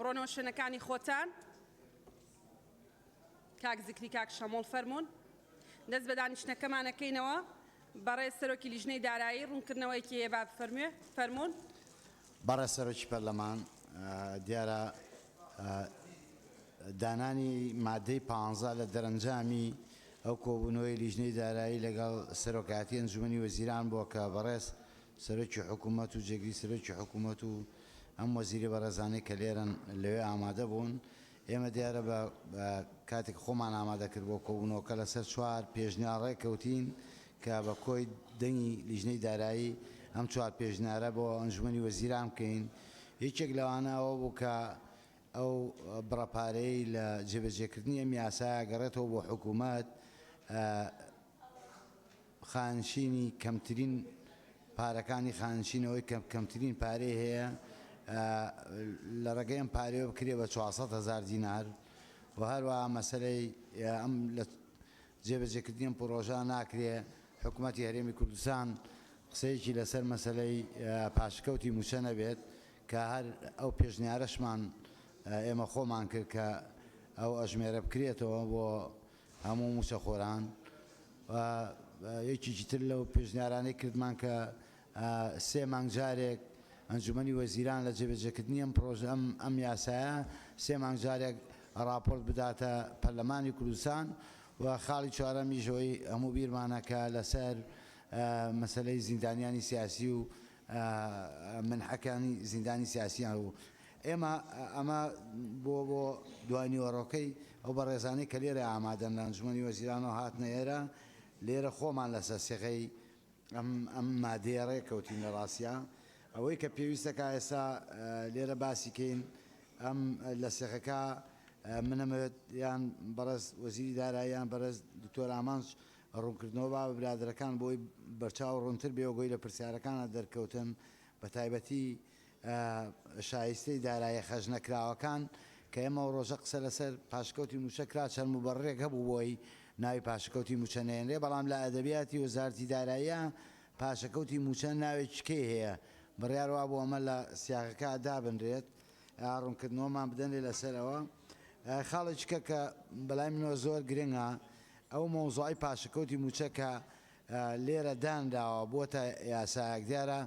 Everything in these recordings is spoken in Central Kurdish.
بڕۆنەوە شوێنەکانی خۆتان. کاک زکری کاک شەمۆڵ فەرموون. دەست بە دانیشتنەکەمان ئەکەینەوە. بەڕێز سەرۆکی لیژنەی دارایی ڕوونکردنەوەیەکی هەیە با بفەرموێ. فەرموون. بەڕێز سەرۆکی پەرلەمان، دیارە دانانی مادەی پانزە لە دەرەنجامی ئەو کۆبوونەوەی لیژنەی دارایی لەگەڵ سەرۆکایەتی ئەنجومەنی وەزیران بووە کە بەڕێز سەرۆکی حکوومەت و جێگری سەرۆکی حکوومەت و ئەم وەزیری بەڕێزانەی کە لێرەن لەوێ ئامادە بوون. ئێمە دیارە بە کاتێک خۆمان ئامادە کرد بۆ کۆبوونەوەکە لەسەر چوار پێشنیار ڕێککەوتین کە بە کۆی دەنگی لیژنەی دارایی ئەم چوار پێشنیارە بۆ ئەنجومەنی وەزیران بکەین. یەکێک لەوانە ئەوە بوو کە ئەو بڕە پارەیەی لە جێبەجێکردنی ئەم یاسایە گەڕێتەوە بۆ حکوومەت، خانشینی کەمترین پارەکانی خانشین ئەوەی کە کەمترین پارەی هەیە لە ڕێگەی ئەم پارەیەوە بکرێ بە 400 هەزار دینار و هەروەها مەسەلەی ئەم لە جێبەجێکردنی ئەم پڕۆژە ناکرێ حکوومەتی هەرێمی کوردستان قسەیەکی لەسەر مەسەلەی پاشکەوتی مووچە نەبێت کە هەر ئەو پێشنیارەشمان ئێمە خۆمان کرد کە ئەو ئەژمێرە بکرێتەوە بۆ هەموو مووچەخۆران و یەکێکی تر لەو پێشنیارانەی کردمان کە سێ مانگ جارێک ئەنجومەنی وەزیران لە جێبەجێکردنی ئەم پرۆژە ئەم ئەم یاسایە سێ مانگ جارێک ڕاپۆرت بداتە پەرلەمانی کوردستان و خاڵی چوارەمیش ئەوەی هەموو بیرمانە کە لەسەر مەسەلەی زیندانیانی سیاسی و منحەکانی زیندانی سیاسیان و ئێمە ئەمە بۆ بۆ دوانیوەڕۆکەی ئەو بەڕێزانەی کە لێرە ئامادەن لە ئەنجومەنی وەزیرانەوە هاتنە ئێرە لێرە خۆمان لەسەر سێغەی ئەم ئەم مادەیە ڕێکەوتین لە ڕاستیا ئەوەی کە پێویستە کا ئێستا لێرە باسی کەین ئەم لە سێغەکە منەمەوێت یان بەڕێز وەزیری دارایی یان بەڕێز دکتۆر ئامانج ڕوونکردنەوە با بە برادەرەکان بۆی بەرچاو ڕوونتر بێ و گۆی لە پرسیارەکانە دەرکەوتن بە تایبەتی شایستەی داراییە خەرجنەکراوەکان کە ئێمە ئەو ڕۆژە قسە لەسەر پاشکەوتی مووچە کرا چەند موبەڕڕێک هەبوو بۆی ناوی پاشەکەوتی مووچە نەهێنرێ بەڵام لە ئەدەبیاتی وەزارەتی داراییە پاشەکەوتی مووچە ناوێکی کەی هەیە بڕیار وابوو ئەمە لە سیاقەکە دابنرێت ڕوونکردنەوەمان بدەنێ لەسەر ئەوە. خاڵێکی کە کە بەلای منەوە زۆر گرنگە ئەو مەوزوعی پاشەکەوتی مووچە کە لێرە دانراوە بۆتە یاسایەک دیارە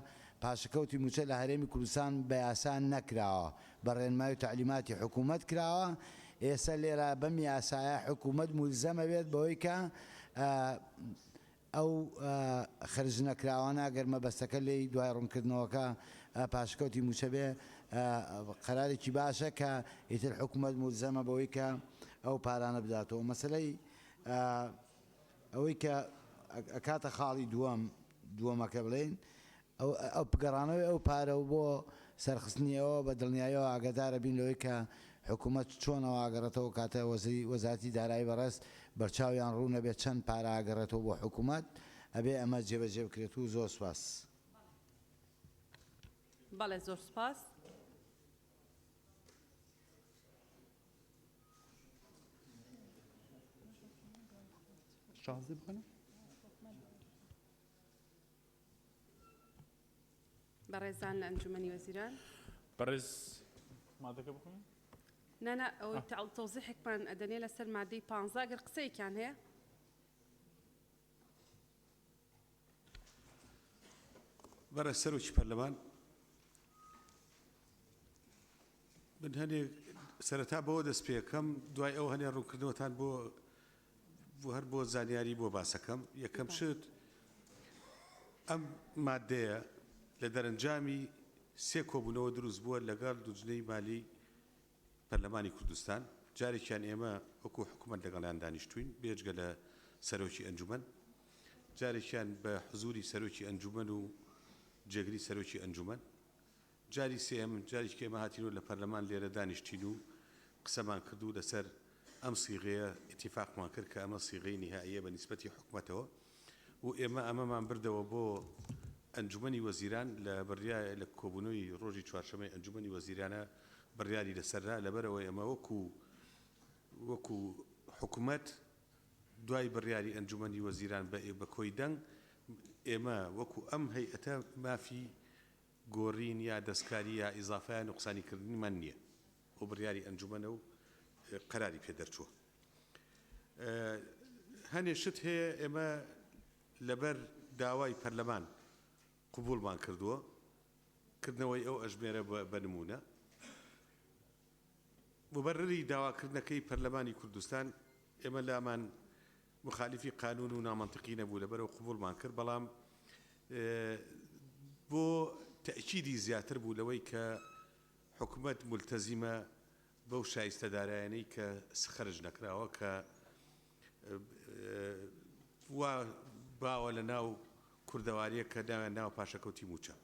پاشەکەوتی مووچە لە هەرێمی کوردستان بە یاسا نەکراوە بە ڕێنمای و تەعلیماتی حکوومەت کراوە ئێستا لێرە بەم یاسایە حکوومەت مولزەمە بێت بەوەی کە ئەو خەرج نەکراوانە ئەگەر مەبەستەکە لێی دوای ڕوونکردنەوەکە پاشکەوتی مووچە بێ قەرارێکی باشە کە ئیتر حکوومەت مولزەمە بەوەی کە ئەو پارانە بداتەوە مەسەلەی ئەوەی کە ئەکاتە خاڵی دووەم دووەمەکە بڵێین ئەو گەڕانەوەی ئەو پارە و بۆ سەرخستنی ئەوە بە دڵنیاییەوە ئاگادارە بین لەوەی کە حکوومەت چۆنەوە ئاگەڕێتەوە کاتە وەزری وەزارەتی دارایی بەڕێز بەرچاویان ڕوون نەبێت چەند پارە ئاگەڕێتەوە بۆ حکوومەت ئەبێ ئەمە جێبەجێ بکرێت و زۆر سوپاس. بەڵێ زۆر سوپاس. شازدە بخوێنم؟ بەڕێزان لە ئەنجومەنی وەزیران. بەڕێز مادەکە بخوێنم؟ نا نا ئەوەی تەوزیحێکمان ئەدەنێ لەسەر مادەی پانزە ئەگەر قسەیەکیان هەیە. بەڕێز سەرۆکی پەرلەمان من هەنێ سەرەتا بەوە دەست پێکەم دوای ئەو هەنێ ڕوونکردنەوەتان بۆ بۆ هەر بۆ زانیاری بۆ باسەکەم یەکەم شت ئەم مادەیە لە دەرەنجامی سێ کۆبوونەوە دروست بووە لەگەڵ دوجنەی مالی پەرلەمانی کوردستان جارێکیان ئێمە وەکو حکومەت لەگەڵیان دانیشتوین بێجگە لە سەرۆکی ئەنجومەن جارێکیان بە حزوری سەرۆکی ئەنجومەن و جێگری سەرۆکی ئەنجومەن جاری سێیەم جارێکی کە ئێمە هاتین و لە پەرلەمان لێرە دانیشتین و قسەمان کرد و لەسەر ئەم سیغەیە ئیتیفاقمان کرد کە ئەمە سیغەی نیهائیە بە نیسبەتی حکومەتەوە و ئێمە ئەمەمان بردەوە بۆ ئەنجومەنی وەزیران لە بڕیا لە کۆبوونەوەی ڕۆژی چوارشەمەی ئەنجومەنی وەزیرانە بڕیاری لەسەررا لەبەرئەوەی ئەمە وەکو وەکو حکومەت دوای بڕیاری ئەنجومەنی وەزیران بە بە کۆی دەنگ ئێمە وەکو ئەم هەیئەتە مافی گۆرین یا دەستکاری یا ئیزافە یا نوقسانی کردنیمان نیە. و بڕیاری ئەنجومەنە و قەراری پێ دەرچووە. هەنێ شت هەیە ئێمە لەبەر داوای پەرلەمان قبوڵمان کردووە، کردنەوەی ئەو ئەژمێرە بە نموونە. موبەرری داواکردنەکەی پەرلەمانی کوردستان ئێمە لامان موخالیفی قانون و نامەنتقی نەبوو لەبەرئەوە قبوڵمان کرد بەڵام بۆ تەئکیدی زیاتر بوو لەوەی کە حکومەت مولتەزیمە بەو شایستە دارایانەی کە خەرج نەکراوە کە وا باوە لە ناو کوردەواریە کە ناویان ناوە پاشەکەوتی مووچە.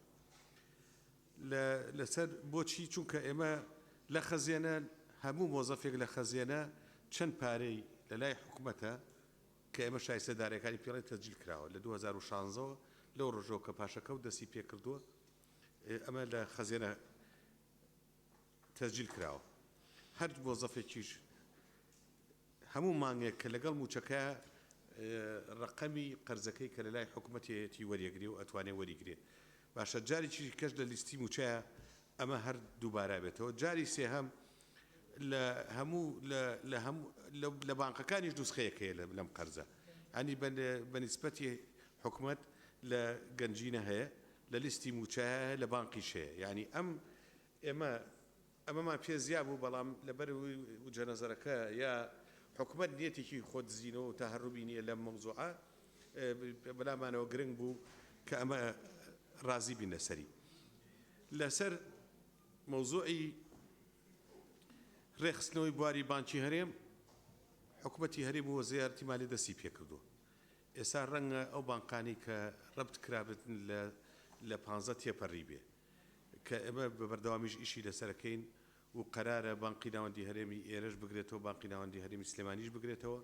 لە لەسەر بۆچی چونکە ئێمە لە خەزێنە هەموو مۆزەفێک لە خەزێنە چەند پارەی لە لای حکومەتە کە ئێمە شایستە دارایەکانی پێڵێن تەسجیل کراوە لە 2016 وە لەو ڕۆژەوە کە پاشەکەوت دەستی پێکردووە ئەمە لە خەزێنە تەسجیل کراوە هەر مۆزەفێکیش هەموو مانگێک کە لەگەڵ مووچەکە ڕەقەمی قەرزەکەی کە لەلای حکومەتێتی وەریەگرێ و ئەتوانێ وەریگرێ باشە جارێکی کەش لە لیستی مووچەیە ئەمە هەر دووبارە بێتەوە جاری سێهەم لە هەموو لە هەموو لە بانقەکانیش نوسخەیەک هەیە لەم قەرزە ینی بە نیسبەتی حکومەت لە گەنجینە هەیە لە لیستی مووچە هەیە لە بانقیش هەیە یعنی ئەم ئێمە ئەمەمان پێ زیا بوو بەڵام لەبەر وجهە نەزەرەکە یا حکومەت نیەتێکی خۆ دزینەوە و تەهەروبی نیە لەم مەوزوعە بەلامانەوە گرنگ بوو کە ئەمە ڕازی بین لەسەری. لەسەر مەوزوعی ڕێکخستنەوەی بواری بانکی هەرێم حکومەتی هەرێم و وەزارەتی مالیە دەستی پێکردووە. ئێستا ڕەنگە ئەو بانقانەی کە ڕەبت کرابن لە پانزە تێپەڕیبێ. کە ئێمە بە بەردەوامیش ئیشی لەسەر ئەکەین و قەرارە بانقی ناوەندی هەرێمی ئێرەش بگرێتەوە بانقی ناوەندی هەرێمی سلێمانیش بگرێتەوە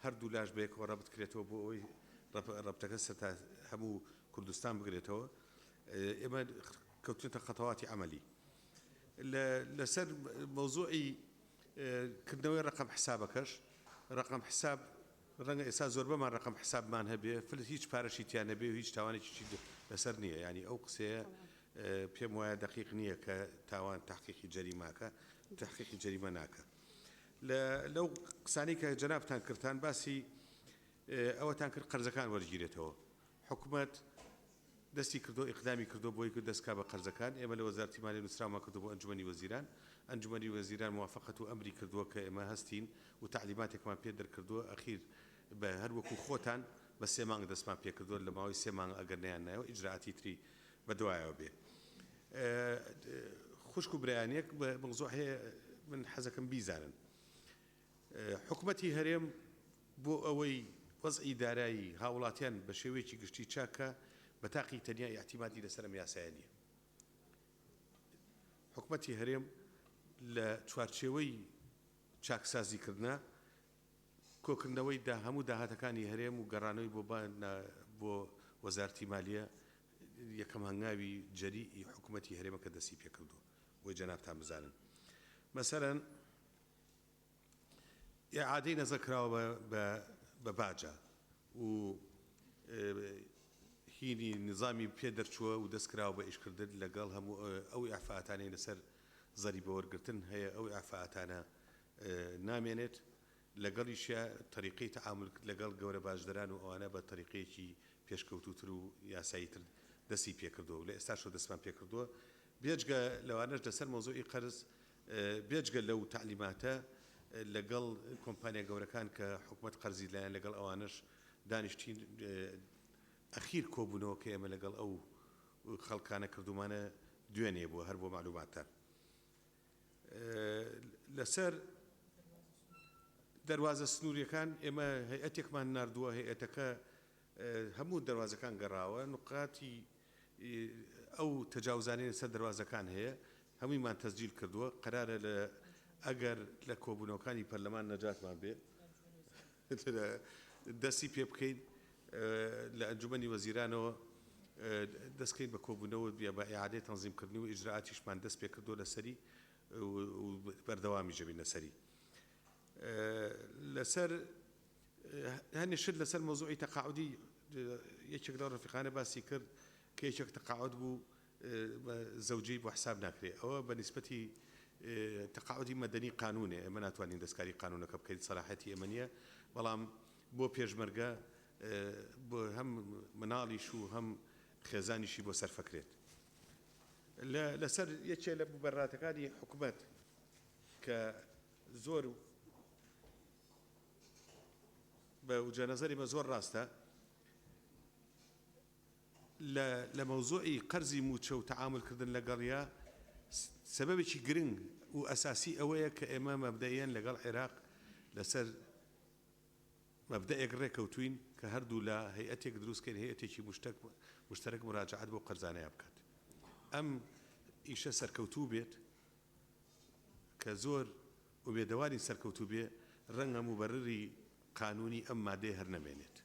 هەردوو لاش بەیەکەوە ڕەبت کرێتەوە بۆ ئەوەی ڕەبتەکە سەرتا هەموو کوردستان بگرێتەوە ئێمە کەوتنەتە خەتەواتی عەمەلی لەسەر مەوزوعی کردنەوەی ڕەقەم حسابەکەش ڕەقەم حساب ڕەنگە ئێستا زۆربەمان ڕەقەم حسابمان هەبێ فلس هیچ پارەشی تیا نەبێ و هیچ تاوانێکیشی لەسەر نییە یانی ئەو قسەیە پێم وایە دەقیق نییە کە تاوان تحقیقی جەریماکە تحقیقی جەریمە ناکە لە لەو قسانەی کە جەنابتان کردتان باسی ئەوەتان کرد قەرزەکان وەرگیرێتەوە حکومەت دەستی کردووە ئیقدامی کردووە بۆی کرد دەست کا بە قەرزەکان، ئێمە لە وەزارەتی مالیە نووسراومان کردووە بۆ ئەنجومەنی وەزیران، ئەنجومەنی وەزیران موافەقەت و ئەمری کردووە کە ئێمە هەستین و تەعلیماتێکمان پێ دەرکردووە، ئەخیر بە هەر وەکوو خۆتان بە سێ مانگ دەستمان پێ کردووە، لە ماوەی سێ مانگ ئەگەر نەیاننایەوە ئیجرائاتی تری بە دوایەوە بێ. خوشک و برایان یەک مەوزوع هەیە من حەزەکەم بیزانن. حکومەتی هەرێم بۆ ئەوەی وەزعی دارایی هاوڵاتیان بە شێوەیەکی گشتی چاک کا بە تاقی تەنیا ئیعتیمادی لەسەر ئەم یاسایە نیە. حکومەتی هەرێم لە چوارچێوەی چاکسازی کردنا کۆکردنەوەی دا هەموو داهاتەکانی هەرێم و گەڕانەوەی بۆ بۆ وەزارتی مالیە یەکەم هەنگاوی جەریئی حکومەتی هەرێمە کە دەستی پێکردووە بۆی جەنابتان بزانن مەسەلەن ئیعادەی نەزەر کراوە بە باجە و هینی نظامی پێ دەرچووە و دەست کراوە بە ئیشکردن لەگەڵ هەموو ئەو ئیعفاءاتانەی لەسەر زەریبە وەرگرتن هەیە ئەو ئیعفاءاتانە نامێنێت لەگەڵیشیا تەریقەی تەعامول لەگەڵ گەورە باجدەران و ئەوانە بە تەریقەیەکی پێشکەوتووتر و یاساییتر دەستی پێکردووە و لە ئێستاشەوە دەستمان پێکردووە بێجگە لەوانەش لەسەر مەوزوعی قەرز بێجگە لەو تەعلیماتە لەگەڵ کۆمپانیا گەورەکان کە حکومەت قەرزی لایان لەگەڵ ئەوانەش دانیشتین ئەخیر کۆبوونەوە کە ئێمە لەگەڵ ئەو خەڵکانە کردومانە دوێنێ بووە هەر بۆ مەعلوماتتان لەسەر دەروازە سنووریەکان ئێمە هەیئەتێکمان ناردووە هەیئەتەکە هەموو دەروازەکان گەڕاوە نقاتی ئەو تەجاوزانەی لەسەر دەروازەکان هەیە هەموویمان تەسجیل کردووە قەرارە لە ئەگەر لە کۆبوونەوەکانی پەرلەمان نەجاتمان بێ دەستی پێ بکەین لە ئەنجومەنی وەزیرانەوە دەستکەین بە کۆبوونەوە بە ئیعادەی تەنزیمکردنی و ئیجرائاتیشمان دەست پێ کردووە لەسەری و بەردەوامیش دەبین لەسەری لەسەر هەنێ شت لەسەر مەوزوعی تەقاعودی یەکێک لەو ڕەفیقانە باسی کرد کە یەکێک تەقاعود بوو زەوجەی بۆ حساب ناکرێ ئەوە بە نیسبەتی. تەقاعودی مەدەنی قانونێ، ئێمە ناتوانین دەستکاری قانونەکە بکەین، سەلاحیەتی ئێمە نییە، بەڵام بۆ پێشمەرگە بۆ هەم مناڵیش و هەم خێزانیشی بۆ سەرفەکرێت. لەسەر یەکێ لە موبەرراتەکانی حکومەت کە زۆر بە وجە نەزەری مە زۆر ڕاستە لە لە مەوزوعی قەرزی مووچە و تەعامول کردن لەگەڵیا سەبەبێکی گرنگ و ئەساسی ئەوەیە کە ئێمە مەبدەئیەن لەگەڵ عێراق لەسەر مەبدەئێک ڕێکەوتوین کە هەردوولا هەیئەتێک دروست کەین هەیئەتێکی مشتەک مشتەرەک مراجەعەت بۆ قەرزانەیا بکات ئەم ئیشە سەرکەوتوو بێت کە زۆر ئومێدەوارین سەرکەوتوو بێ ڕەنگە موبەرری قانوونی ئەم مادەیە هەر نەمێنێت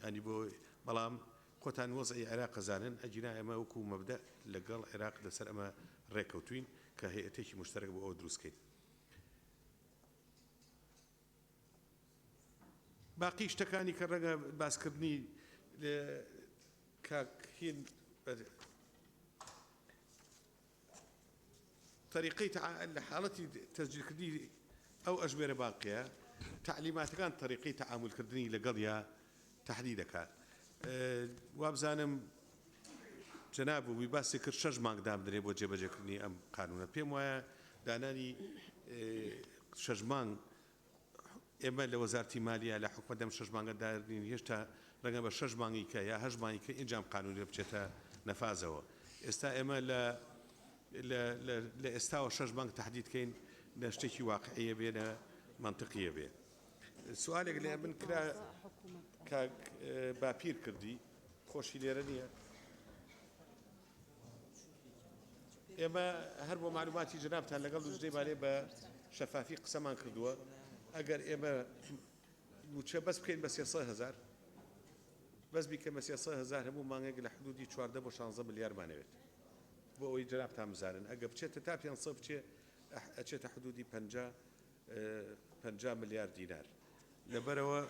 یانی بۆ بەڵام خۆتان وەزعی عێراق ئەزانن ئەگینا ئێمە وەکوو مەبدەئ لەگەڵ عێراق لەسەر ئەمە ڕێکەوتوین کە هەیئەتێکی مشتەرەک بۆ ئەوە دروست کەین. باقی شتەکانی کە ڕەنگە باسکردنی کاک هین تەریقەی لە حاڵەتی تەسجیلکردنی ئەو ئەژمێرە بانقیە تەعلیماتەکان تەریقەی تەعامولکردنی لەگەڵیا تەحدید دەکات وابزانم جەناب وی باسی کرد شەش مانگ دابنرێ بۆ جێبەجێکردنی ئەم قانونە پێم وایە دانانی شەش مانگ ئێمە لە وەزارتی مالیە لە حکومەت ئەم شەش مانگە دارنین هێشتا ڕەنگە بە شەش مانگی کە یا هەشت مانگی کە ئینجا ئەم قانونە بچێتە نەفازەوە ئێستا ئێمە لە لە ئێستاوە شەش مانگ تهدید کەین نە شتێکی واقعیە بێ نە مەنتقیە بێ سوالێک لە من کرا کاک باپیر کردی خۆشی لێرە نییە ئێمە هەر بۆ مەعلوماتی جەنابتان لەگەڵ لوجنەی مالیە بە شەفافی قسەمان کردووە، ئەگەر ئێمە مووچە بەس بکەین بە 300 هەزار، بەس بیکەین بە 300 هەزار هەموو مانگێک لە حدودی 14 بۆ 16 ملیارمان ئەوێت. بۆ ئەوەی جەنابتان بزانن ئەگە بچێتە تا 500 بچێ ئەچێتە حدودی 50 50 ملیار دینار. لەبەرئەوە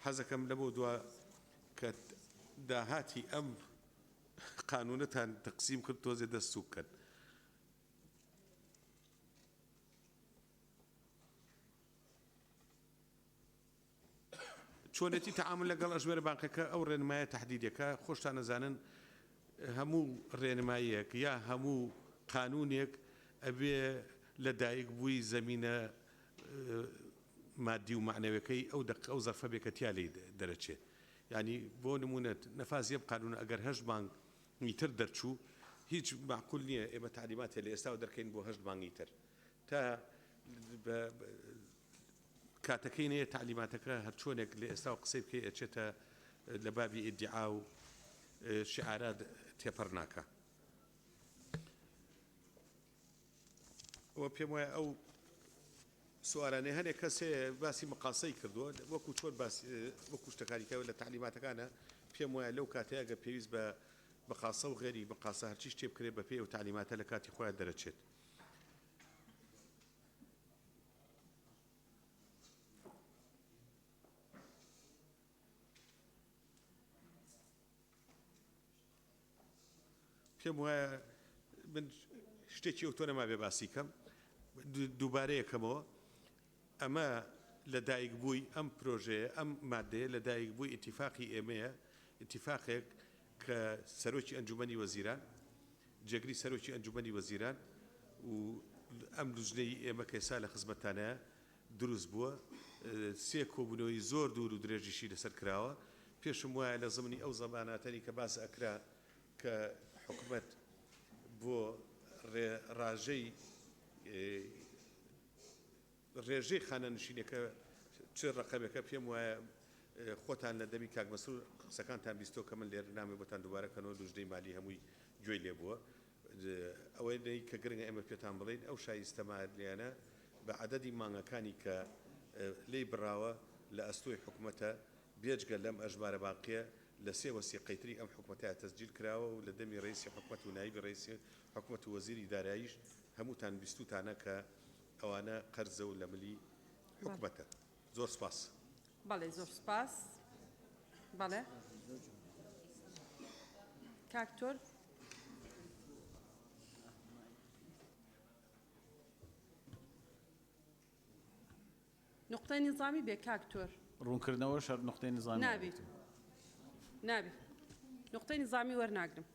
حەزەکەم لەمەو دوا کە داهاتی ئەم قانونەتان تەقسیم کرد تۆزێ دەست سوک کەن. چۆنێتی تەعامول لەگەڵ ئەژمێرە بانقەکە ئەو ڕێنمایە تەحدیدەکە خۆشتان ئەزانن هەموو ڕێنماییەک یا هەموو قانونێک ئەبێ لە دایک بووی زەمینە مادی و مەعنەوەکەی ئەو دەق ئەو زەرفە بێ کە تیا لێی دەرەچێ یانی بۆ نموونە نەفازی ئەم قانوونە ئەگەر هەشت مانگی تر دەرچوو هیچ مەعقول نییە ئێمە تەعلیماتێ لە ئێستاوە دەرکەین بۆ هەشت مانگی تر تا بە کاتەکەی نەیە تەعلیماتەکە هەرچۆنێک لە ئێستاوە قسەی بکەی ئەچێتە لە بابی ئیدیعا و شیعارات تێپەڕ ناکا. ئەوە پێم وایە ئەو سوالانەی هەنێک کەس هەیە باسی مقاسەی کردووە وەکو چۆن باس وەکو شتەکانی کە لە تەعلیماتەکانە پێم وایە لەو کاتەیە گەر پێویست بە مقاسە و غێری مقاسە هەرچی شتێ بکرێت بە پێی ئەو تەعلیماتە لە کاتی خۆیان دەرەچێت. پێم وایە من شتێکی ئەوتۆ نەمابێ باسی کەم دووبارەیەکەمەوە ئەمە لە دایک بووی ئەم پرۆژەیە ئەم مادەیە لە دایک بووی ئیتیفاقی ئێمەیە ئیتیفاقێک کە سەرۆکی ئەنجومەنی وەزیران جێگری سەرۆکی ئەنجومەنی وەزیران و ئەم لوجنەی ئێمە کە ئێستا لە خزمەتتانایە دروست بووە، سێ کۆبوونەوەی زۆر دوور و درێژیشی لەسەر کراوە، پێشم وایە لە زمنی ئەو زەماناتەنی کە باس ئەکرا کە حکومەت بۆ ڕاژەی ڕێژەی خانەنشینەکە چ ڕەقەمێکە پێم وایە خۆتان لە دەمی کاک مەسرور قسەکانتان بیستۆ کە من لێرە نامەوێ بۆتان دووبارە کەنەوە لوجنەی مالی هەمووی گوێی لێ بووە ئەوەی کە گرنگە ئێمە پێتان بڵێین ئەو شایستە مالیانە بە عەدەدی مانگەکانی کە لێی بڕاوە لە ئەستۆی حکومەتە، بێجگە لەم ئەژمارە بانقیە لە سێ وەسیقەی تری ئەم حکومەتەیا تەسجیل کراوە و لە دەمی رەئیسی حکومەت و نایبی رەئیسی حکومەت و وەزیری داراییش هەمووتان بیستووتانە کە ئەوانە قەرزە و لە ملی حکومەتە. زۆر سوپاس. بەڵێ زۆر سوپاس. بەڵێ کاک تۆر. نوقتەی نیزامی بێ کاک تۆر. ڕوونکردنەوەش هەر نوقتەی نیزامی نابی نابی نوقتەی نیزامی وەرناگرم.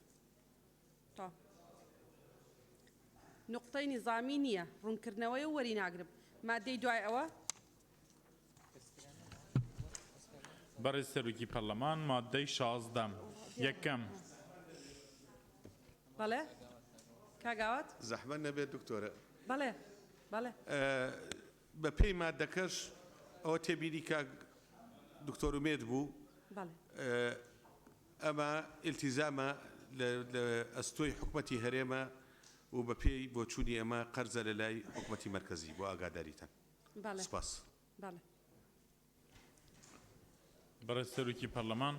تەواو. نوقتەی نیزامی نییە، ڕوونکردنەوەیە و وەری ناگرم. ماددەی دوای ئەوە. بەڕێز سەرۆکی پەرلەمان، ماددەی 16، یەکەم. بەڵێ کاک ئاوات. زەحمەت نەبێت دکتۆرە. بەڵێ بەڵێ. بە پێی ماددەکەش ئەوە تێبینی کاک دکتۆر ئومێد بوو. بەڵێ. ئەمە ئیلتیزامە لە ئەستۆی حکومەتی هەرێمە و بە پێی بۆچوونی ئێمە قەرزە لە لای حکومەتی مەرکەزی بۆ ئاگاداریتان. بەڵێ. سپاس. بەڵێ. بەڕێز سەرۆکی پەرلەمان،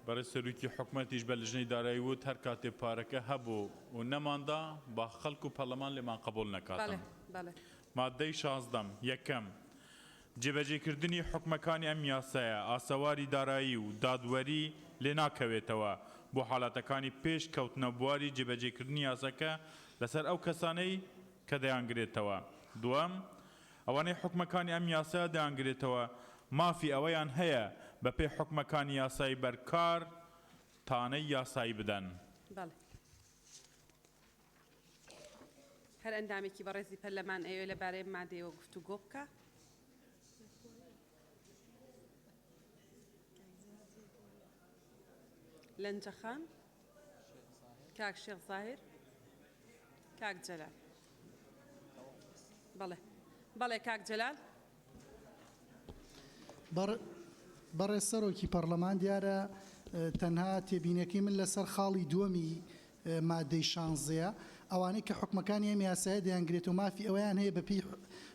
بەڕێز سەرۆکی حکومەتیش بە لجنەی دارایی وت هەر کاتێ پارەکە هەبوو و نەماندا با خەڵک و پەرلەمان لێمان قبوڵ نەکاتن. بەڵێ، بەڵێ. ماددەی شازدەم، یەکەم، جێبەجێکردنی حوکمەکانی ئەم یاسایە ئاسەواری دارایی و دادوەری لێ ناکەوێتەوە بۆ حالەتەکانی پێش کەوتنە بواری جێبەجێکردنی یاساکە لەسەر ئەو کەسانەی کە دەیانگرێتەوە. دووەم، ئەوانەی حوکمەکانی ئەم یاسایە دەیانگرێتەوە مافی ئەوەیان هەیە بەپێی حوکمەکانی یاسای بەرکار تانەی یاسایی بدەن. بەڵێ. هەر ئەندامێکی بەڕێزی پەرلەمان ئەیەوێ لە بارەی ئەم مادەیەوە گفتوگۆ بکا. لەنجە خان، کاک شێخ زاهیر، کاک جەلال. بەڵێ بەڵێ کاک جەلال. بەڕێز سەرۆکی پەڕلەمان دیارە تەنها تێبینیەکەی من لەسەر خاڵی دووەمی مادەی شانزەیە ئەوانەی کە حوکمەکانی ئەم یاسایە دەیانگرێتەوە مافی ئەوەیان هەیە بەپێی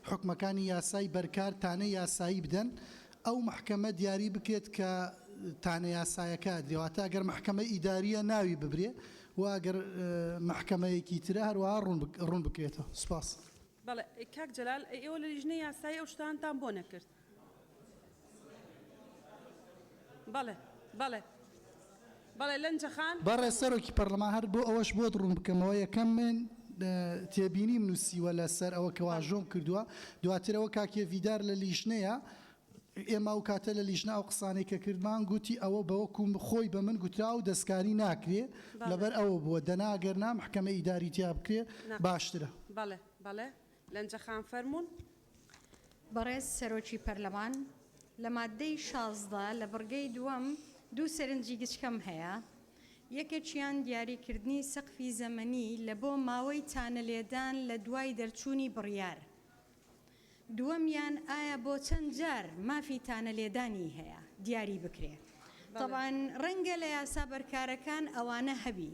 حوکمەکانی یاسای بەرکار تانەی یاسایی بدەن ئەو مەحکەمە دیاری بکرێت کە تانە یاسایەکە ئەدرێ واتە گەر مەحکەمە ئیداریە ناوی ببرێ و گەر مەحکەمەیەکی ترە هەروەها ڕوون بکرێتەوە سوپاس. بەڵێ کاک جەلال ئەی ئێوە لە لیژنەی یاسایی ئەو شتانتان بۆ نەکرد؟ بەڵێ بەڵێ بەڵێ لەنجە خان. بەڕێز سەرۆکی پەرلەمان هەر بۆ ئەوەش بۆت ڕوون بکەمەوە یەکەم من تێبینیم نووسیوە لەسەر ئەوە کە واژۆم کردووە دواتر ئەوە کاک هێڤیدار لە لیژنەیە ئێمە ئەو کاتە لە لیژنە ئەو قسانەی کە کردمان گوتی ئەوە بە وەکو خۆی بە من گوترا و دەستکاری ناکرێ لەبەر ئەوە بووە دەنا گەر نا مەحکەمە ئیداری تیا بکرێ باشترە. بەڵێ بەڵێ لەنجە خان فەرموون. بەڕێز سەرۆکی پەرلەمان، لە ماددەی 16 لە بڕگەی دووەم دوو سەرنجی گچکەم هەیە، یەکێکیان دیاریکردنی سەقفی زەمەنی لە بۆ ماوەی تانەلێدان لە دوای دەرچوونی بڕیار، دووەمیان ئایا بۆ چەند جار مافی تانە لێدانی هەیە دیاری بکرێ تەبعەن ڕەنگە لە یاسا بەرکارەکان ئەوانە هەبی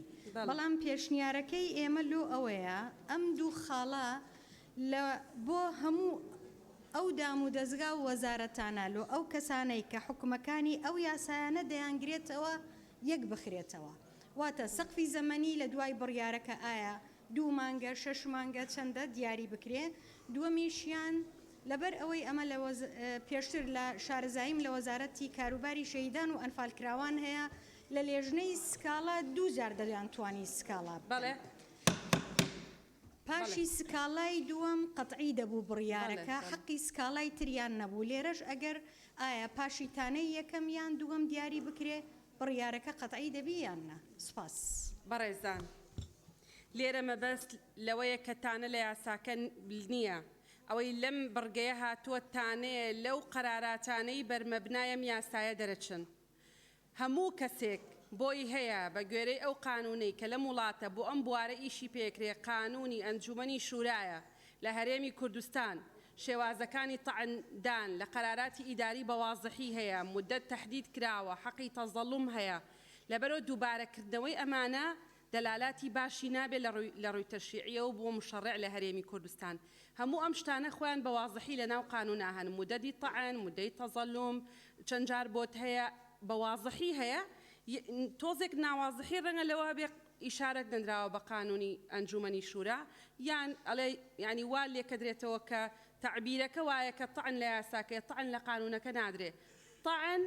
بەڵام پێشنیارەکەی ئێمە لۆ ئەوەیە ئەم دوو خاڵە لە بۆ هەموو ئەو دام و دەزگا و وەزارەتانە لۆ ئەو کەسانەی کە حوکمەکانی ئەو یاسایانە دەیانگرێتەوە یەک بخرێتەوە واتە سەقفی زەمەنی لە دوای بڕیارەکە ئایا دوو مانگە، شەش مانگە، چەندە دیاری بکرێ، دووەمیشیان لەبەر ئەوەی ئەمە لە پێشتر لە شارەزاییم لە وەزارەتی کاروباری شەهیدان و ئەنفالکراوان هەیە لە لێژنەی سکاڵا دوو جار دەیانتوانی سکاڵا بکەن. پاشی سکاڵای دووەم قەتعی دەبوو بڕیارەکە، حەقی سکاڵای تریان نەبوو، لێرەش ئەگەر ئایا پاشی تانەی یەکەم یان دووەم دیاری بکرێ بڕیارەکە قەتعی دەبی یان نا؟ سوپاس. بەڕێزان لێرە مەبەست لەوەیە کە تانە لە یاساکە نییە، ئەوەی لەم بڕگەیە هاتووە تانەیە لەو قەراراتانەی بەرمەبنای ئەم یاسایە دەرەچن. هەموو کەسێک بۆی هەیە بە گوێرەی ئەو قانوونەی کە لەم وڵاتە بۆ ئەم بوارە ئیشی پێکرێ قانوونی ئەنجوومەنی شوورایە لە هەرێمی کوردستان شێوازەکانی تەعن دان لە قەراراتی ئیداری بە وازحی هەیە مودەت تەحدید کراوە حەقی تەزەڵوم هەیە لەبەرئەوە دووبارە کردنەوەی ئەمانە دەلالاتی باشی نابێ لە ڕووی لە ڕووی تەشریعیەوە بۆ مشەڕع لە هەرێمی کوردستان هەموو ئەم شتانە خۆیان بە وازحی لە ناو قانونا هەن مودەدی تەعن مودەی تەزەلوم چەند جار بۆت هەیە بە وازحی هەیە تۆزێک ناوازحی ڕەنگە لەوە هەبێ ئیشارەت نەدراوە بە قانونی ئەنجومەنی شورا یان ئەڵێ یانی وا لێکەدرێتەوە کە تەعبیرەکە وایە کە تەعن لە یاساکەیە تەعن لە قانونەکە نادرێ تەعن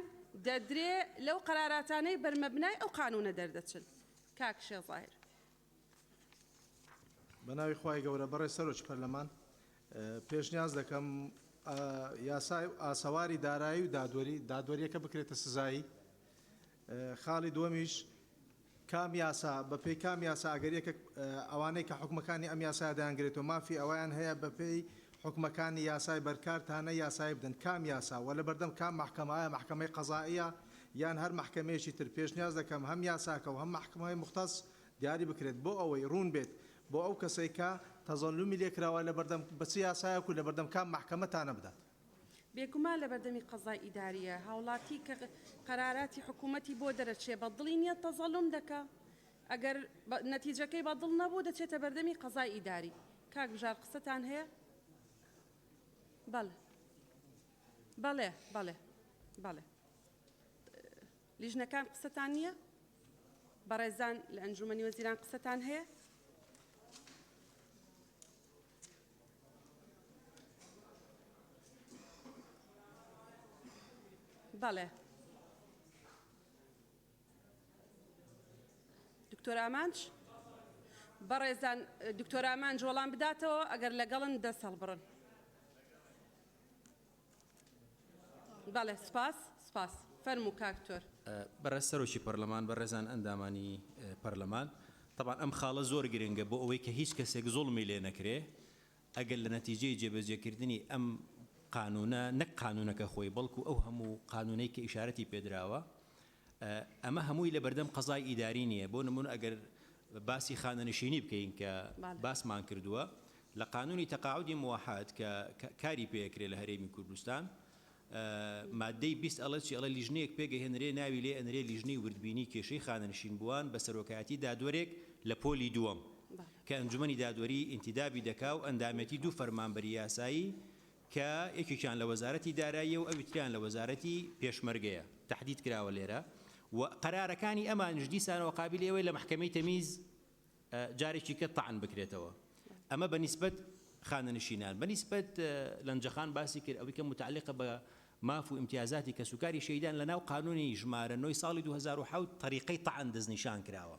دەدرێ لەو قەراراتانەی بەرمەبنای ئەو قانونە دەردەچن. کاک شێخ زاهیر. بەناوی خوای گەورە بەڕێز سەرۆکی پەرلەمان پێشنیاز دەکەم. یاسای ئاسەواری دارایی و دادوەری، دادوەریەکە بکرێتە سزایی. خاڵی دووەمیش کام یاسا، بەپێی کام یاسا ئەگەر یەکێک ئەوانەی کە حوکمەکانی ئەم یاسایە دەیانگرێتەوە مافی ئەوەیان هەیە بەپێی حوکمەکانی یاسای بەرکار تانەی یاسایی بدەن، کام یاسا و لەبەردەم کام مەحکەمە، ئایا مەحکەمەی قەزائیە یان هەر مەحکەمەیەکی تر، پێشنیاز دەکەم هەم یاساکە و هەم مەحکمەی موختەس دیاری بکرێت بۆ ئەوەی ڕوون بێت بۆ ئەو کەسەی کە تەزەلومی لێکراوە لەبەردەم بە چ یاسایەک و لەبەردەم کام مەحکەمە تانە بدات. بێگومان لەبەردەمی قەزای ئیداریە، هاوڵاتی کە قەراراتی حکومەتی بۆ دەرەچێ بە دڵی نیە تەزەلوم دەکا، ئەگەر نەتیجەکەی بە دڵ نەبوو دەچێتە بەردەمی قەزای ئیداری. کاک بژار قسەتان هەیە؟ بەڵێ. بەڵێ، بەڵێ، بەڵێ. لیژنەکان قسەتان نییە؟ بەڕێزان لە ئەنجومەنی وەزیران قسەتان هەیە؟ بەڵێ. دکتۆر ئامانج؟ بەڕێزان دکتۆر ئامانج وەڵام بداتەوە ئەگەر لەگەڵن دەست هەڵبڕن. بەڵێ سپاس سپاس فەرموو کاک تۆر. بەڕێز سەرۆکی پەرلەمان، بەڕێزان ئەندامانی پەرلەمان، تەبعەن ئەم خاڵە زۆر گرنگە بۆ ئەوەی کە هیچ کەسێک زوڵمی لێ نەکرێ، ئەگەر لە نەتیجەی جێبەجێکردنی ئەم قانوونە، نەک قانوونەکە خۆی بەڵکو ئەو هەموو قانوونەی کە ئیشارەتی پێدراوە، ئەمە هەمووی لە بەردەم قەزای ئیداری نییە، بۆ نموونە ئەگەر باسی خانەنشینی بکەین کە باسمان کردووە لە قانوونی تەقاعودی موەحەد کە کاری پێ ئەکرێ لە هەرێمی کوردستان مادەی 20 ئەڵێ چی؟ ئەڵێ لیژنەیەک پێک ئەهێنرێ ناوی لێ ئەنرێ لیژنەی وردبینی کێشەی خانەنشینبووان بە سەرۆکایەتی دادوەرێک لە پۆلی دووەم کە ئەنجومەنی دادوەری ئینتیدابی دەکا و ئەندامێتی دوو فەرمانبەری یاسایی کە یەکێکیان لە وەزارەتی داراییە و ئەوی تریان لە وەزارەتی پێشمەرگەیە، تەحدید کراوە لێرە و قەرارەکانی ئەمانیش دیسانەوە قابیلی ئەوەیە لە مەحکەمەی تەمیز جارێکی کە تەعن بکرێتەوە. ئەمە بە نیسبەت خانەنشینان. بە نیسبەت لەنجەخان باسی کرد ئەوی کە متعلقە بە ماف و ئیمتیازاتی کەسوکاری شەهیدان لە ناو قانوونی ژمارە نۆی ساڵی 2007 تەریقەی تەعن دەستنیشان کراوە.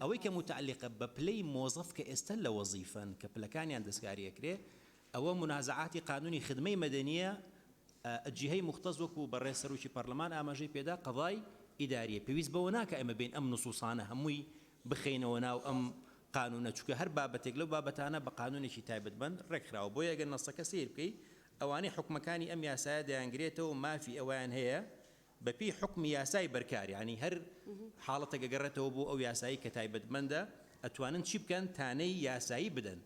ئەوەی کە موتەعەلیقە بە پلەی مۆزەف کە ئێستا لە وەزیفەن کە پلەکانیان دەستکاری ئەکرێ ئەوە مونازەعاتی قانونی خدمەی مەدەنیە جیهەی موختەس وەکو بەڕێز سەرۆکی پەرلەمان ئاماژەی پێدا قەزای ئیداریە پێویست بەوە ناکا ئێمە بێین ئەم نصوصانە هەمووی بخەینەوە ناو ئەم قانونە چونکە هەر بابەتێک لەو بابەتانە بە قانونێکی تایبەتمەند ڕێکخراوە بۆیە ئەگەر نەسەکە سەیر بکەی ئەوانەی حوکمەکانی ئەم یاسایە دەیانگرێتەوە مافی ئەوەیان هەیە بەپێی حوکمی یاسای بەرکار یانی هەر حاڵەتێک ئەگەڕێتەوە بۆ ئەو یاسایی کە تایبەتمەندە ئەتوانن چی بکەن تانەی یاسایی بدەن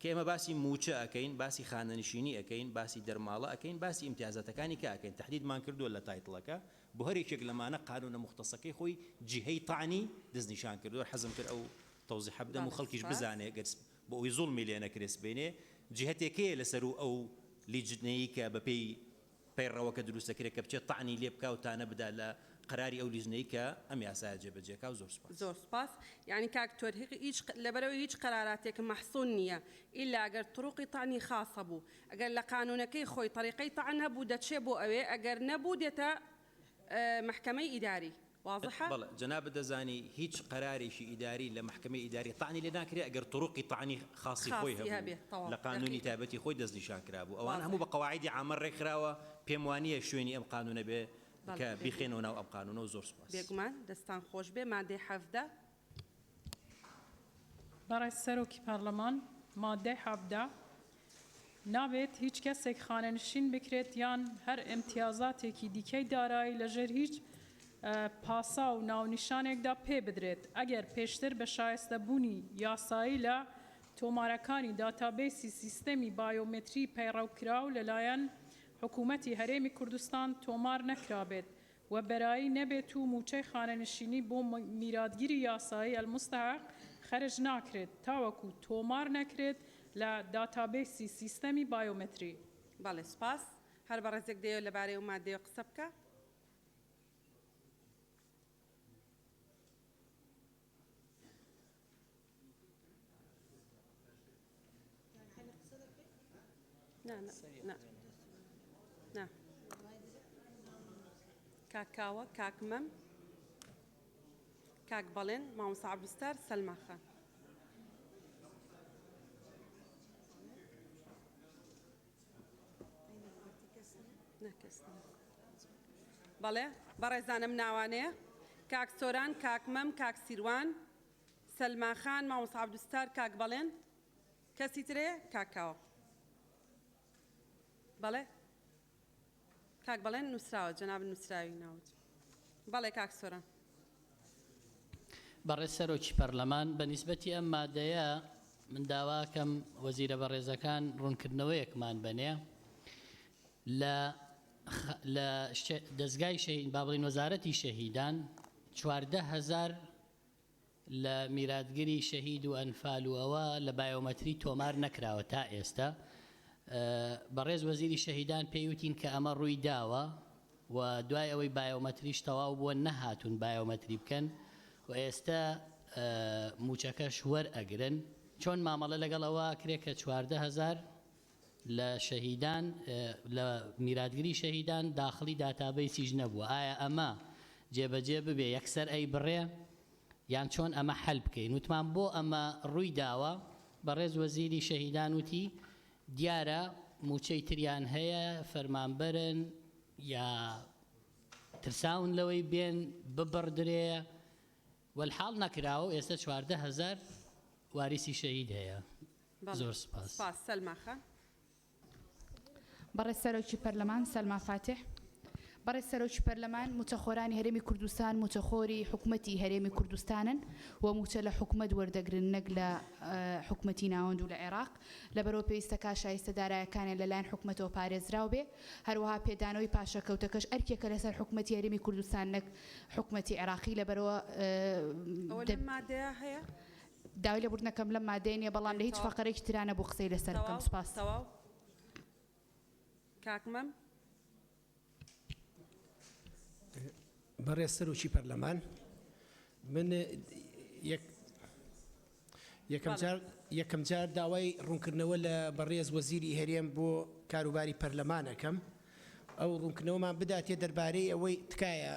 کە ئێمە باسی مووچە ئەکەین باسی خانەنشینی ئەکەین باسی دەرماڵە ئەکەین باسی ئیمتیازاتەکانی کە ئەکەین تەحدیدمان کردووە لە title ەکە بۆ هەر یەکێک لەمانە قانونە موختەسەکەی خۆی جیهەی تەعنی دەستنیشان کردووە حەزم کرد ئەو تەوزیحە بدەم و خەڵکیش بزانێ گەر بۆ ئەوەی زوڵمی لێ نەکرێ سبەینێ جیهەتێک هەیە لەسەروو ئەو لیجنەیی کە بەپێی پەیڕەوەکە دروست دەکرێت کە بچێت تەعنی لێ بکا و تانە بدا لە قەراری ئەو لیژنەی کە ئەم یاسایە جێبەجێ کا و زۆر سوپاس. زۆر سوپاس یانی کاک تۆر هیچ لەبەرئەوەی هیچ قەراراتێک مەحسون نیە ئیلا ئەگەر طروقی طعنی خاصە بوو ئەگەر لە قانونەکەی خۆی طریقەی طعن هەبوو دەچێ بۆ ئەوێ ئەگەر نەبوو دێتە مەحکەمەی ئیداری. وازحە؟ بەڵێ جەنابت دەزانی هیچ قەرارێکی ئیداری لە مەحکەمەی ئیداری تەعنی لێ ناکرێ ئەگەر طروقی تەعنی خاصی خۆی خاصی هەبوو هەبێ تەواو لە قانونی دەقیق تایبەتی خۆی دەستنیشان کرابوو ئەوانە وازحە هەموو بە قەواعیدی عامە ڕێکخراوە پێم وانییە شوێنی ئەم قانونە بێ بەڵێ کە بێگومان بیخەینەوە ناو ئەم قانونەوە زۆر سوپاس. بێگومان دەستان خۆش بێ مادەی 17. بەڕێز سەرۆکی پەرلەمان، مادەی 17، نابێت هیچ کەسێک خانەنشین بکرێت یان هەر ئیمتیازاتێکی دیکەی دارایی لەژێر هیچ پاساو و ناونیشانێکدا پێ بدرێت ئەگەر پێشتر بە شایستەبوونی یاسایی لە تۆمارەکانی داتابەیسی سیستەمی بایۆمەتری پەیڕەوکراو لەلایەن حکوومەتی هەرێمی کوردستان تۆمار نەکرابێت و بەرایی نەبێت و مووچەی خانەنشینی بۆ میراتگری یاسایی المستحق خەرج ناکرێت تاوەکو تۆمار نەکرێت لە داتابەیسی سیستەمی بایۆمەتری. بەڵێ سوپاس. هەر بەڕێزێک دەیەوێت لەبارەی ئەو مادەیەوە قسە بکا؟ نا نا نا نا کاک کاوە کاک مەم کاک بەڵێن مامۆستا عەبدولستار سەلما خان. بەڵێ بەڕێزان ئەم ناوانەیە، کاک سۆران، کاک مەم، کاک سیروان، سەلما خان، مامۆستا عەبدولستار، کاک بەڵێن، کەسی تر هەیە؟ کاک کاوە. بەڵێ کاک بەڵێن نووسراوە جەنابت نووسراوی ناوت. بەڵێ کاک سۆران. بەڕێز سەرۆکی پەرلەمان، بە نیسبەتی ئەم مادەیە من داواکەم وەزیرە بەڕێزەکان ڕوونکردنەوەیەکمان بەنێ لە لە دەزگای شەهید با بڵێین وەزارەتی شەهیدان 14 هەزار لە میراتگری شەهید و ئەنفال و ئەوە لە بایۆمەتری تۆمار نەکراوە تا ئێستا بەڕێز وەزیری شەهیدان پێی وتین کە ئەمە ڕووی داوە و دوای ئەوەی بایۆمەتریش تەواو بووە نەهاتوون بایۆمەتری بکەن و ئێستە مووچەکەش وەرئەگرن، چۆن مامەڵە لەگەڵ ئەوە ئەکرێ کە 14 هەزار لە شەهیدان لە میراتگری شەهیدان داخڵی داتابەیسیش نەبووە، ئایا ئەمە جێبەجێ ببێ یەکسەر ئەیبڕێ یان چۆن ئەمە حەل بکەین؟ وتمان بۆ ئەمە ڕووی داوە، بەڕێز وەزیری شەهیدان وتی دیارە مووچەی تریان هەیە، فەرمانبەرن یا ترساون لەوەی بێن ببڕدرێ، وەلحاڵ نەکراوە و ئێستا 14 هەزار واریسی شەهید هەیە. زۆر سوپاس. سپاس سەلما خان. بەڕێز سەرۆکی پەرلەمان، سەلما فاتیح. بەڕێز سەرۆکی پەرلەمان، مووچەخۆرانی هەرێمی کوردستان مووچەخۆری حکومەتی هەرێمی کوردستانن و مووچە لە حکومەت وەردەگرن نەک لە حکومەتی ناوەند و لە عێراق، لەبەرئەوە پێویستە کا شایستە دارایەکانیان لەلایەن حکومەتەوە پارێزراو بێ، هەروەها پێدانەوەی پاشەکەوتەکەش ئەرکێکە لەسەر حکومەتی هەرێمی کوردستان نەک حکومەتی عێراقی، لەبەرئەوە ئەوە لەم مادەیە هەیە؟ داوای لێبوردن ئەکەم لەم مادەیە نیە بەڵام لە هیچ فەقەرەیەکی ترا نەبوو قسەی لەسەر بکەم سوپاس. تەواو کاک مەم. بەڕێز سەرۆکی پەرلەمان من یەک یەکەم جار یەکەم جار داوای ڕوونکردنەوە لە بەڕێز وەزیری هەرێم بۆ کاروباری پەرلەمان ئەکەم ئەو ڕوونکردنەوەمان بداتێ دەربارەی ئەوەی تکایە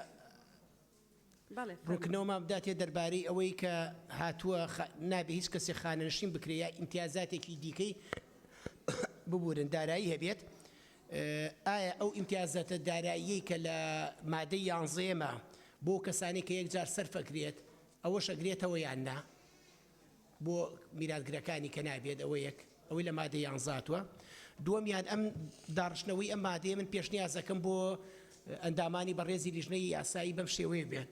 ڕوونکردنەوەمان بداتێ دەربارەی ئەوەی کە هاتووە نابێ هیچ کەسێک خانەنشین بکرێ یا ئیمتیازاتێکی دیکەی ببورن دارایی هەبێت ئایا ئەو ئیمتیازاتە داراییەی کە لە مادەی یانزەیەمە بۆ کەسانی کە یەکجار سەرفەکرێت ئەوەش ئەگرێتەوە یان نا؟ بۆ میراتگرەکانی کە نابێت ئەوە یەک ئەوەی لە مادەی یانزە هاتووە دووەمیان ئەم داڕشتنەوەی ئەم مادەیە من پێشنیازەکەم بۆ ئەندامانی بەڕێزی لیژنەی یاسایی بەم شێوەیە بێت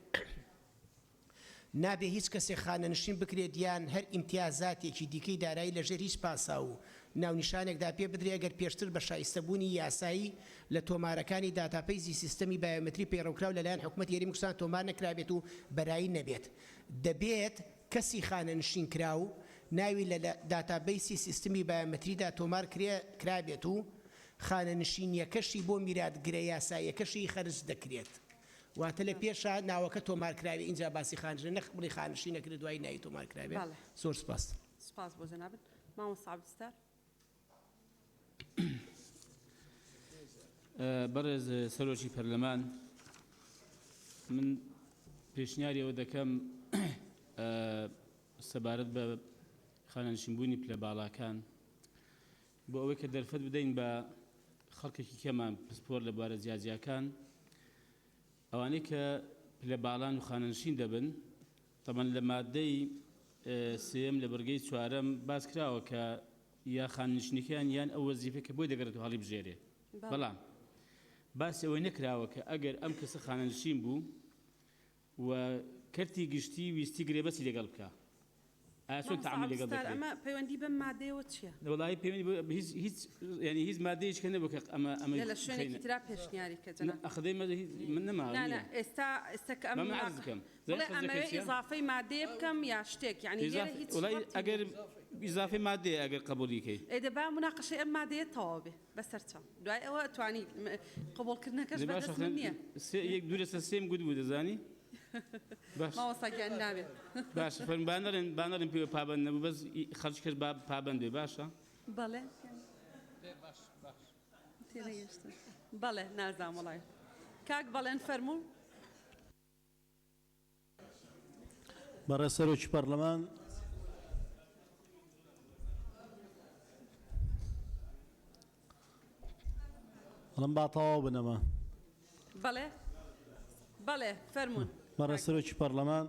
نابێ هیچ کەسێک خانەنشین بکرێت یان هەر ئیمتیازاتێکی دیکەی دارایی لەژێر هیچ پاساو و ناونیشانێکدا پێ بدرێ ئەگەر پێشتر بە شایستەبوونی یاسایی لە تۆمارەکانی داتاپەیزی سیستەمی بایۆمەتری پەیڕەوکراو لەلایەن حکومەتی هەرێمی کوردستان تۆمار نەکرابێت و بەرایی نەبێت دەبێت کەسی خانەنشینکراو ناوی لە لە داتابەیسی سیستمی بایۆمەتریدا تۆمار کرابێت و خانەنشینییەکەشی بۆ میراتگرە یاساییەکەشی خەرج دەکرێت. واتە لە پێشا ناوەکە تۆمار کرابێ ئینجا باسی خانەنشین نەک بڵێی خانەنشین نەکرێ دوایی ناوی تۆمار کرابێ. بەڵێ. زۆر سوپاس. سوپاس بۆ جەنابت. مامۆستا عەبدولستار. بەڕێز سەرۆکی پەرلەمان من پێشنیاری ئەوە دەکەم سەبارەت بە خانەنشینبوونی پلە باڵاکان بۆ ئەوەی کە دەرفەت بدەین بە خەڵکێکی کەمان پسپۆر لە بوارە جیاجیاکان ئەوانەی کە پلە باڵان و خانەنشین دەبن تەبەن لە مادەی سێیەم لە بڕگەی چوارەم باس کراوە کە یا خانەنشینەکەیان یان ئەو وەزیفەی کە بۆی دەگەڕێتەوە هەڵیبژێرێ بەڵام باسی ئەوەی نەکراوە کە ئەگەر ئەم کەسە خانەنشین بوو و کەرتی گشتی ویستی گرێبەستی لەگەڵ بکا ئایا چۆن مامۆستا تەعامولی لەگەڵ عەبدولستار دەکرێت؟ ئەمە پەیوەندی بەم مادەیەوە چییە؟ وەڵاهی پەیوەندی بە هیچ هیچ یانی هیچ مادەیەکی کە نەبوو کە ئەمە ئەمەی نە لە شوێنێکی بخەینە ترا پێشنیاری کە نە جەناب ئەخدەی مە هیچ من نەما نا نا نییە ئێستا ئێستا کە ئەم با من عەرز مناقە بکەم زانی بڵێ قەزیەکە ئەمەوێ چییە؟ ئیزافەی مادەیە بکەم یا شتێک یانی لێرە ئیزافە هیچ وەڵاهی ڕەبتی ئەگەر نییە. ئیزافەی مادەیە ئەگەر قەبووڵی کەی. ئێ دە با موناقەشەی ئەم مادەیە تەواو بێ. بەسەرچاو دوای ئەوە توانی قبوڵکردنەکەش دە باشە بەدەست من نییە. سێ یەک دوو لەسەر سێم گوت بوو دەزانی باش مامۆستا گیان نابێت. باشە فەرموو با نەڵێن با نەڵێن پێوە پابەند نەبوو بەس خەڵکی کەش با پابەند بێ باشە بەڵێ تێنەگەیشتم بەڵێ نازانم وەڵای کاک بەڵێن فەرموو. بەڕێز سەرۆکی پەڕلەمان، ئەڵێم با تەواو بن ئەمە. بەڵێ بەڵێ فەرموون. بەڕێز سەرۆکی پەڕلەمان،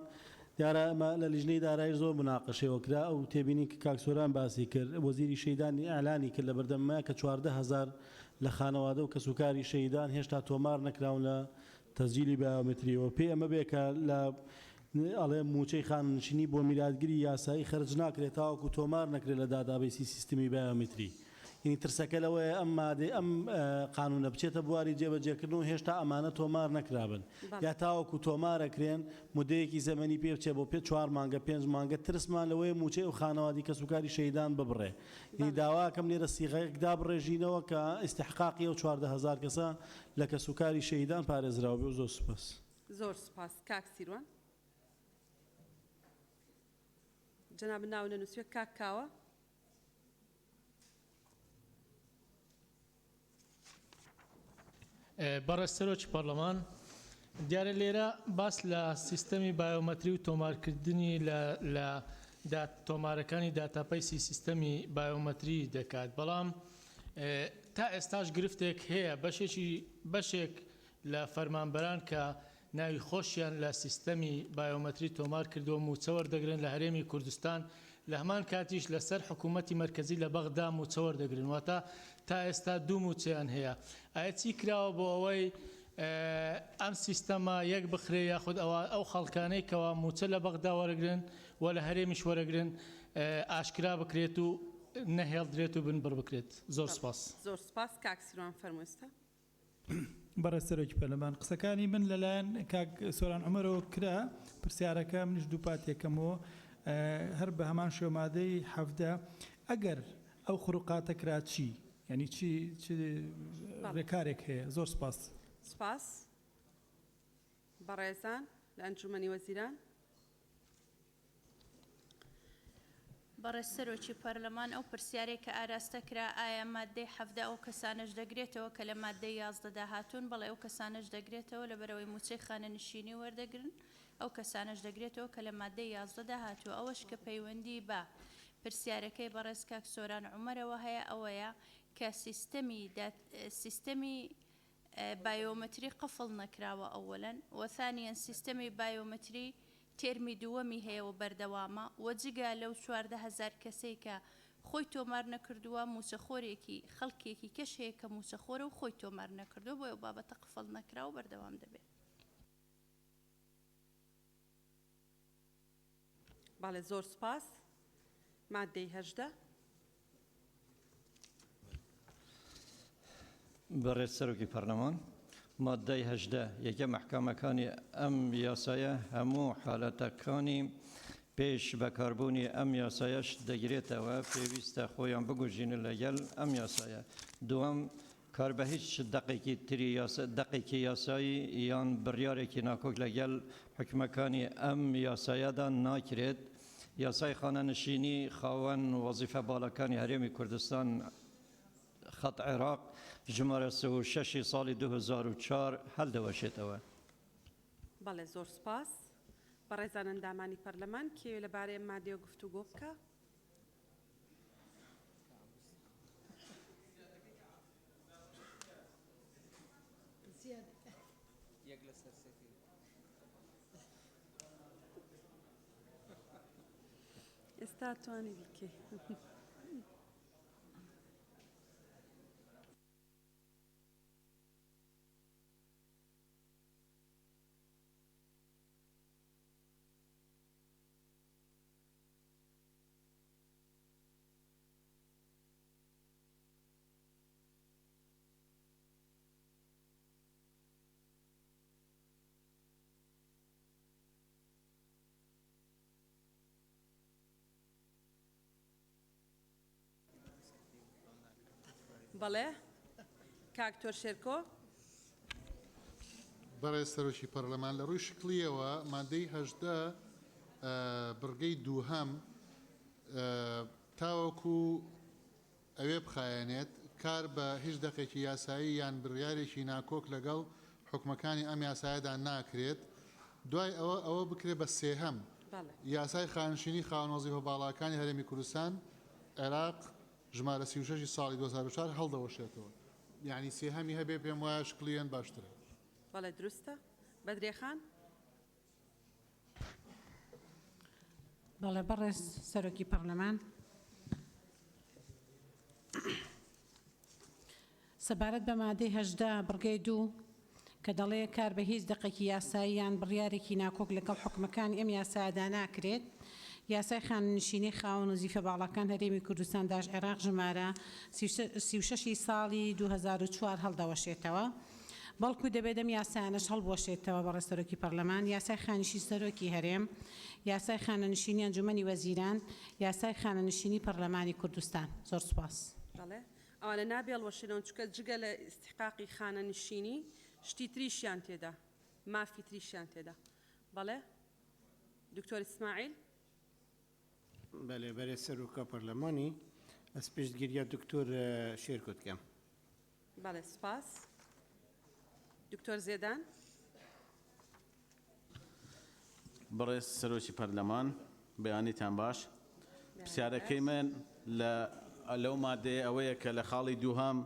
دیارە ئەمە لە لیژنەی دارایش زۆر موناقەشەی کرا، ئەو تێبینی کە کاک سۆران باسی کرد، وەزیری شەهیدان ئیعلانی کرد لە بەردەم مە کە 14,000 لە خانەوادە و کەسوکاری شەهیدان هێشتا تۆمار نەکراون لە تەسجیلی بایۆمەتری و پێی ئەمە بێ کە لە ئەڵێ مووچەی خانەنشینی بۆ میراتگری یاسایی خەرج ناکرێت تاوەکو تۆمار نەکرێت لە داتابەیسی سیستمی بایۆمەتری. یەنی ترسەکە لەوەیە ئەم مادەی ئەم قانونە بچێتە بواری جێبەجێکردن و هێشتا ئەمانە تۆمار نەکرابن یا تاوەکو تۆمارەکرێن مدەیەکی زەمەنی پێ بچێ بۆ پێ چوار مانگە پێنج مانگە ترسمان لەوەیە مووچەی ئەو خانەوادی کەسوکاری شەهیدان ببڕێ یەنی داواکەم لێرە سیغەیەک دابڕێژینەوە کە ئیستحقاقی ئەو 14,000 کەسە لە کەسوکاری شەهیدان پارێزراو بێ و زۆر سوپاس. زۆر سوپاس کاک سیروان. جەنابت ناو نەنووسیوە کاک کاوە. بەڕێز سەرۆکی پەرلەمان، دیارە لێرە باس لە سیستەمی بایۆمەتری و تۆمارکردنی لە تۆمارەکانی داتاپەیسی سیستەمی بایۆمەتری دەکات، بەڵام تا ئێستاش گرفتێک هەیە بەشێکی بەشێک لە فەرمانبەران کە ناوی خۆشیان لە سیستەمی بایۆمەتری تۆمار کردووە مووچە وەردەگرن لە هەرێمی کوردستان، لە هەمان کاتیش لەسەر حکوومەتی مەرکەزی لە بەغدا مووچە وەردەگرن، واتە تا ئێستا دوو مووچەیان هەیە. ئایا چی کراوە بۆ ئەوەی ئەم سیستەمە یەک بخرێ یاخود ئەوە ئەو خەڵکانەی کەوا مووچە لە بەغدا وەرەگرن و لە هەرێمیش وەرەگرن ئاشکرا بکرێت و نەهێڵدرێت و بنبڕ بکرێت؟ زۆر سوپاس. زۆر سوپاس کاک سیروان فەرموو ئێستا. بەڕێز سەرۆکی پەرلەمان، قسەکانی من لەلایەن کاک سۆران عومەرەوە کرا، پرسیارەکە منیش دووپاتیەکەمەوە هەر بە هەمان شێوە مادەی 17 ئەگەر ئەو خروقاتە کرا چی؟ یانی چی چ ڕێکارێک هەیە؟ زۆر سپاس. سپاس. بەڕێزان لە ئەنجومەنی وەزیران. بەڕێز سەرۆکی پەرلەمان ئەو پرسیارەی کە ئاراستە کرا ئایا ماددەی 17 ئەو کەسانەش دەگرێتەوە کە لە ماددەی 11 دا هاتوون بەڵێ ئەو کەسانەش دەگرێتەوە لەبەرئەوەی مووچەی خانەنشینی وەردەگرن ئەو کەسانەش دەگرێتەوە کە لە ماددەی 11 دا هاتووە ئەوەش کە پەیوەندی بە پرسیارەکەی بەڕێز کاک سۆران عومەرەوە هەیە ئەوەیە کە سیستەمی سیستەمی بایۆمەتری قفڵ نەکراوە ئەوەلەن وە ثانیەن سیستەمی بایۆمەتری تێرمی دووەمی هەیە و بەردەوامە وە جگە لەو 14 هەزار کەسەی کە خۆی تۆمار نەکردووە مووچەخۆرێکی خەڵکێکی کەش هەیە کە مووچەخۆرە و خۆی تۆمار نەکردووە بۆیە ئەو بابەتە قفڵ نەکراوە و بەردەوام دەبێت. بەڵێ زۆر سوپاس. ماددەی 18. بەڕێز سەرۆکی پەرلەمان، ماددەی 18 یەکەم ئەحکامەکانی ئەم یاسایە هەموو حالەتەکانی پێش بەکاربوونی ئەم یاسایەش دەگرێتەوە، پێویستە خۆیان بگونجێنن لەگەڵ ئەم یاسایە. دووەم، کار بە هیچ دەقێکی تری یاسا دەقێکی یاسایی یان بڕیارێکی ناکۆک لەگەڵ حوکمەکانی ئەم یاسایەدا ناکرێت. یاسای خانەنشینی خاوەن وەزیفە باڵاکانی هەرێمی کوردستان خەت عێراق ژمارە 36 ی ساڵی 2004 هەڵدەوەشێتەوە. بەڵێ زۆر سوپاس. بەڕێزان ئەندامانی پەرلەمان کێ لەبارەی ئەم مادەیەوە گفتوگۆ بکا؟ ئێستا توانی بیکەی. بەڵێ کاک تۆر شێرکۆ. بەڕێز سەرۆکی پەرلەمان لە ڕووی شکڵیەوە مادەی 18 بڕگەی دووهەم تاوەکو ئەوێ بخایەنێت کار بە هیچ دەقێکی یاسایی یان بڕیارێکی ناکۆک لەگەڵ حوکمەکانی ئەم یاسایەدا ناکرێت دوای ئەوە ئەوە بکرێت بە سێهەم یاسای خانشینی خاوەن وەزیفە باڵاکانی هەرێمی کوردستان عێراق ژمارە 36 ی ساڵی 2004 هەڵدەوەشێتەوە. یانی سێهەمی هەبێ پێم وایە شکڵی هێند باشترە. بەڵێ دروستە. بەدرێ خان. بەڵێ بەڕێز سەرۆکی پەڕلەمان. سەبارەت بە مادەی 18 بڕگەی دوو کە دەڵێ کار بە هیچ دەقێکی یاسایی یان بڕیارێکی ناکۆک لەگەڵ حوکمەکانی ئەم یاسایەدا ناکرێت، یاسای خانەنشینی خاوەن وەزیفە باڵاکان هەرێمی کوردستان داش عێراق ژمارە 36 ی ساڵی 2004 هەڵدەوەشێتەوە. بەڵکو دەبێت ئەم یاسایانەش هەڵبوەشێتەوە بەڕێز سەرۆکی پەرلەمان، یاسای خانشی سەرۆکی هەرێم، یاسای خانەنشینی ئەنجومەنی وەزیران، یاسای خانەنشینی پەرلەمانی کوردستان. زۆر سوپاس. بەڵێ ئەوانە نابێ هەڵوەشێنەوە چونکە جگە لە ئیستحقاقی خانەنشینی شتی تریشیان تێدا مافی تریشیان تێدا. بەڵێ دکتۆر ئیسماعیل. بەلێ بەرێز سەرۆکا پەرلەمانی ئەز پشتگیریا دکتۆر شێرکۆ دکەم. بەڵێ سوپاس. دکتۆر زێدان. بەڕێز سەرۆکی پەرلەمان بەیانیتان باش. پرسیارەکەی من لە لەو مادەیە ئەوەیە کە لە خاڵی دووهەم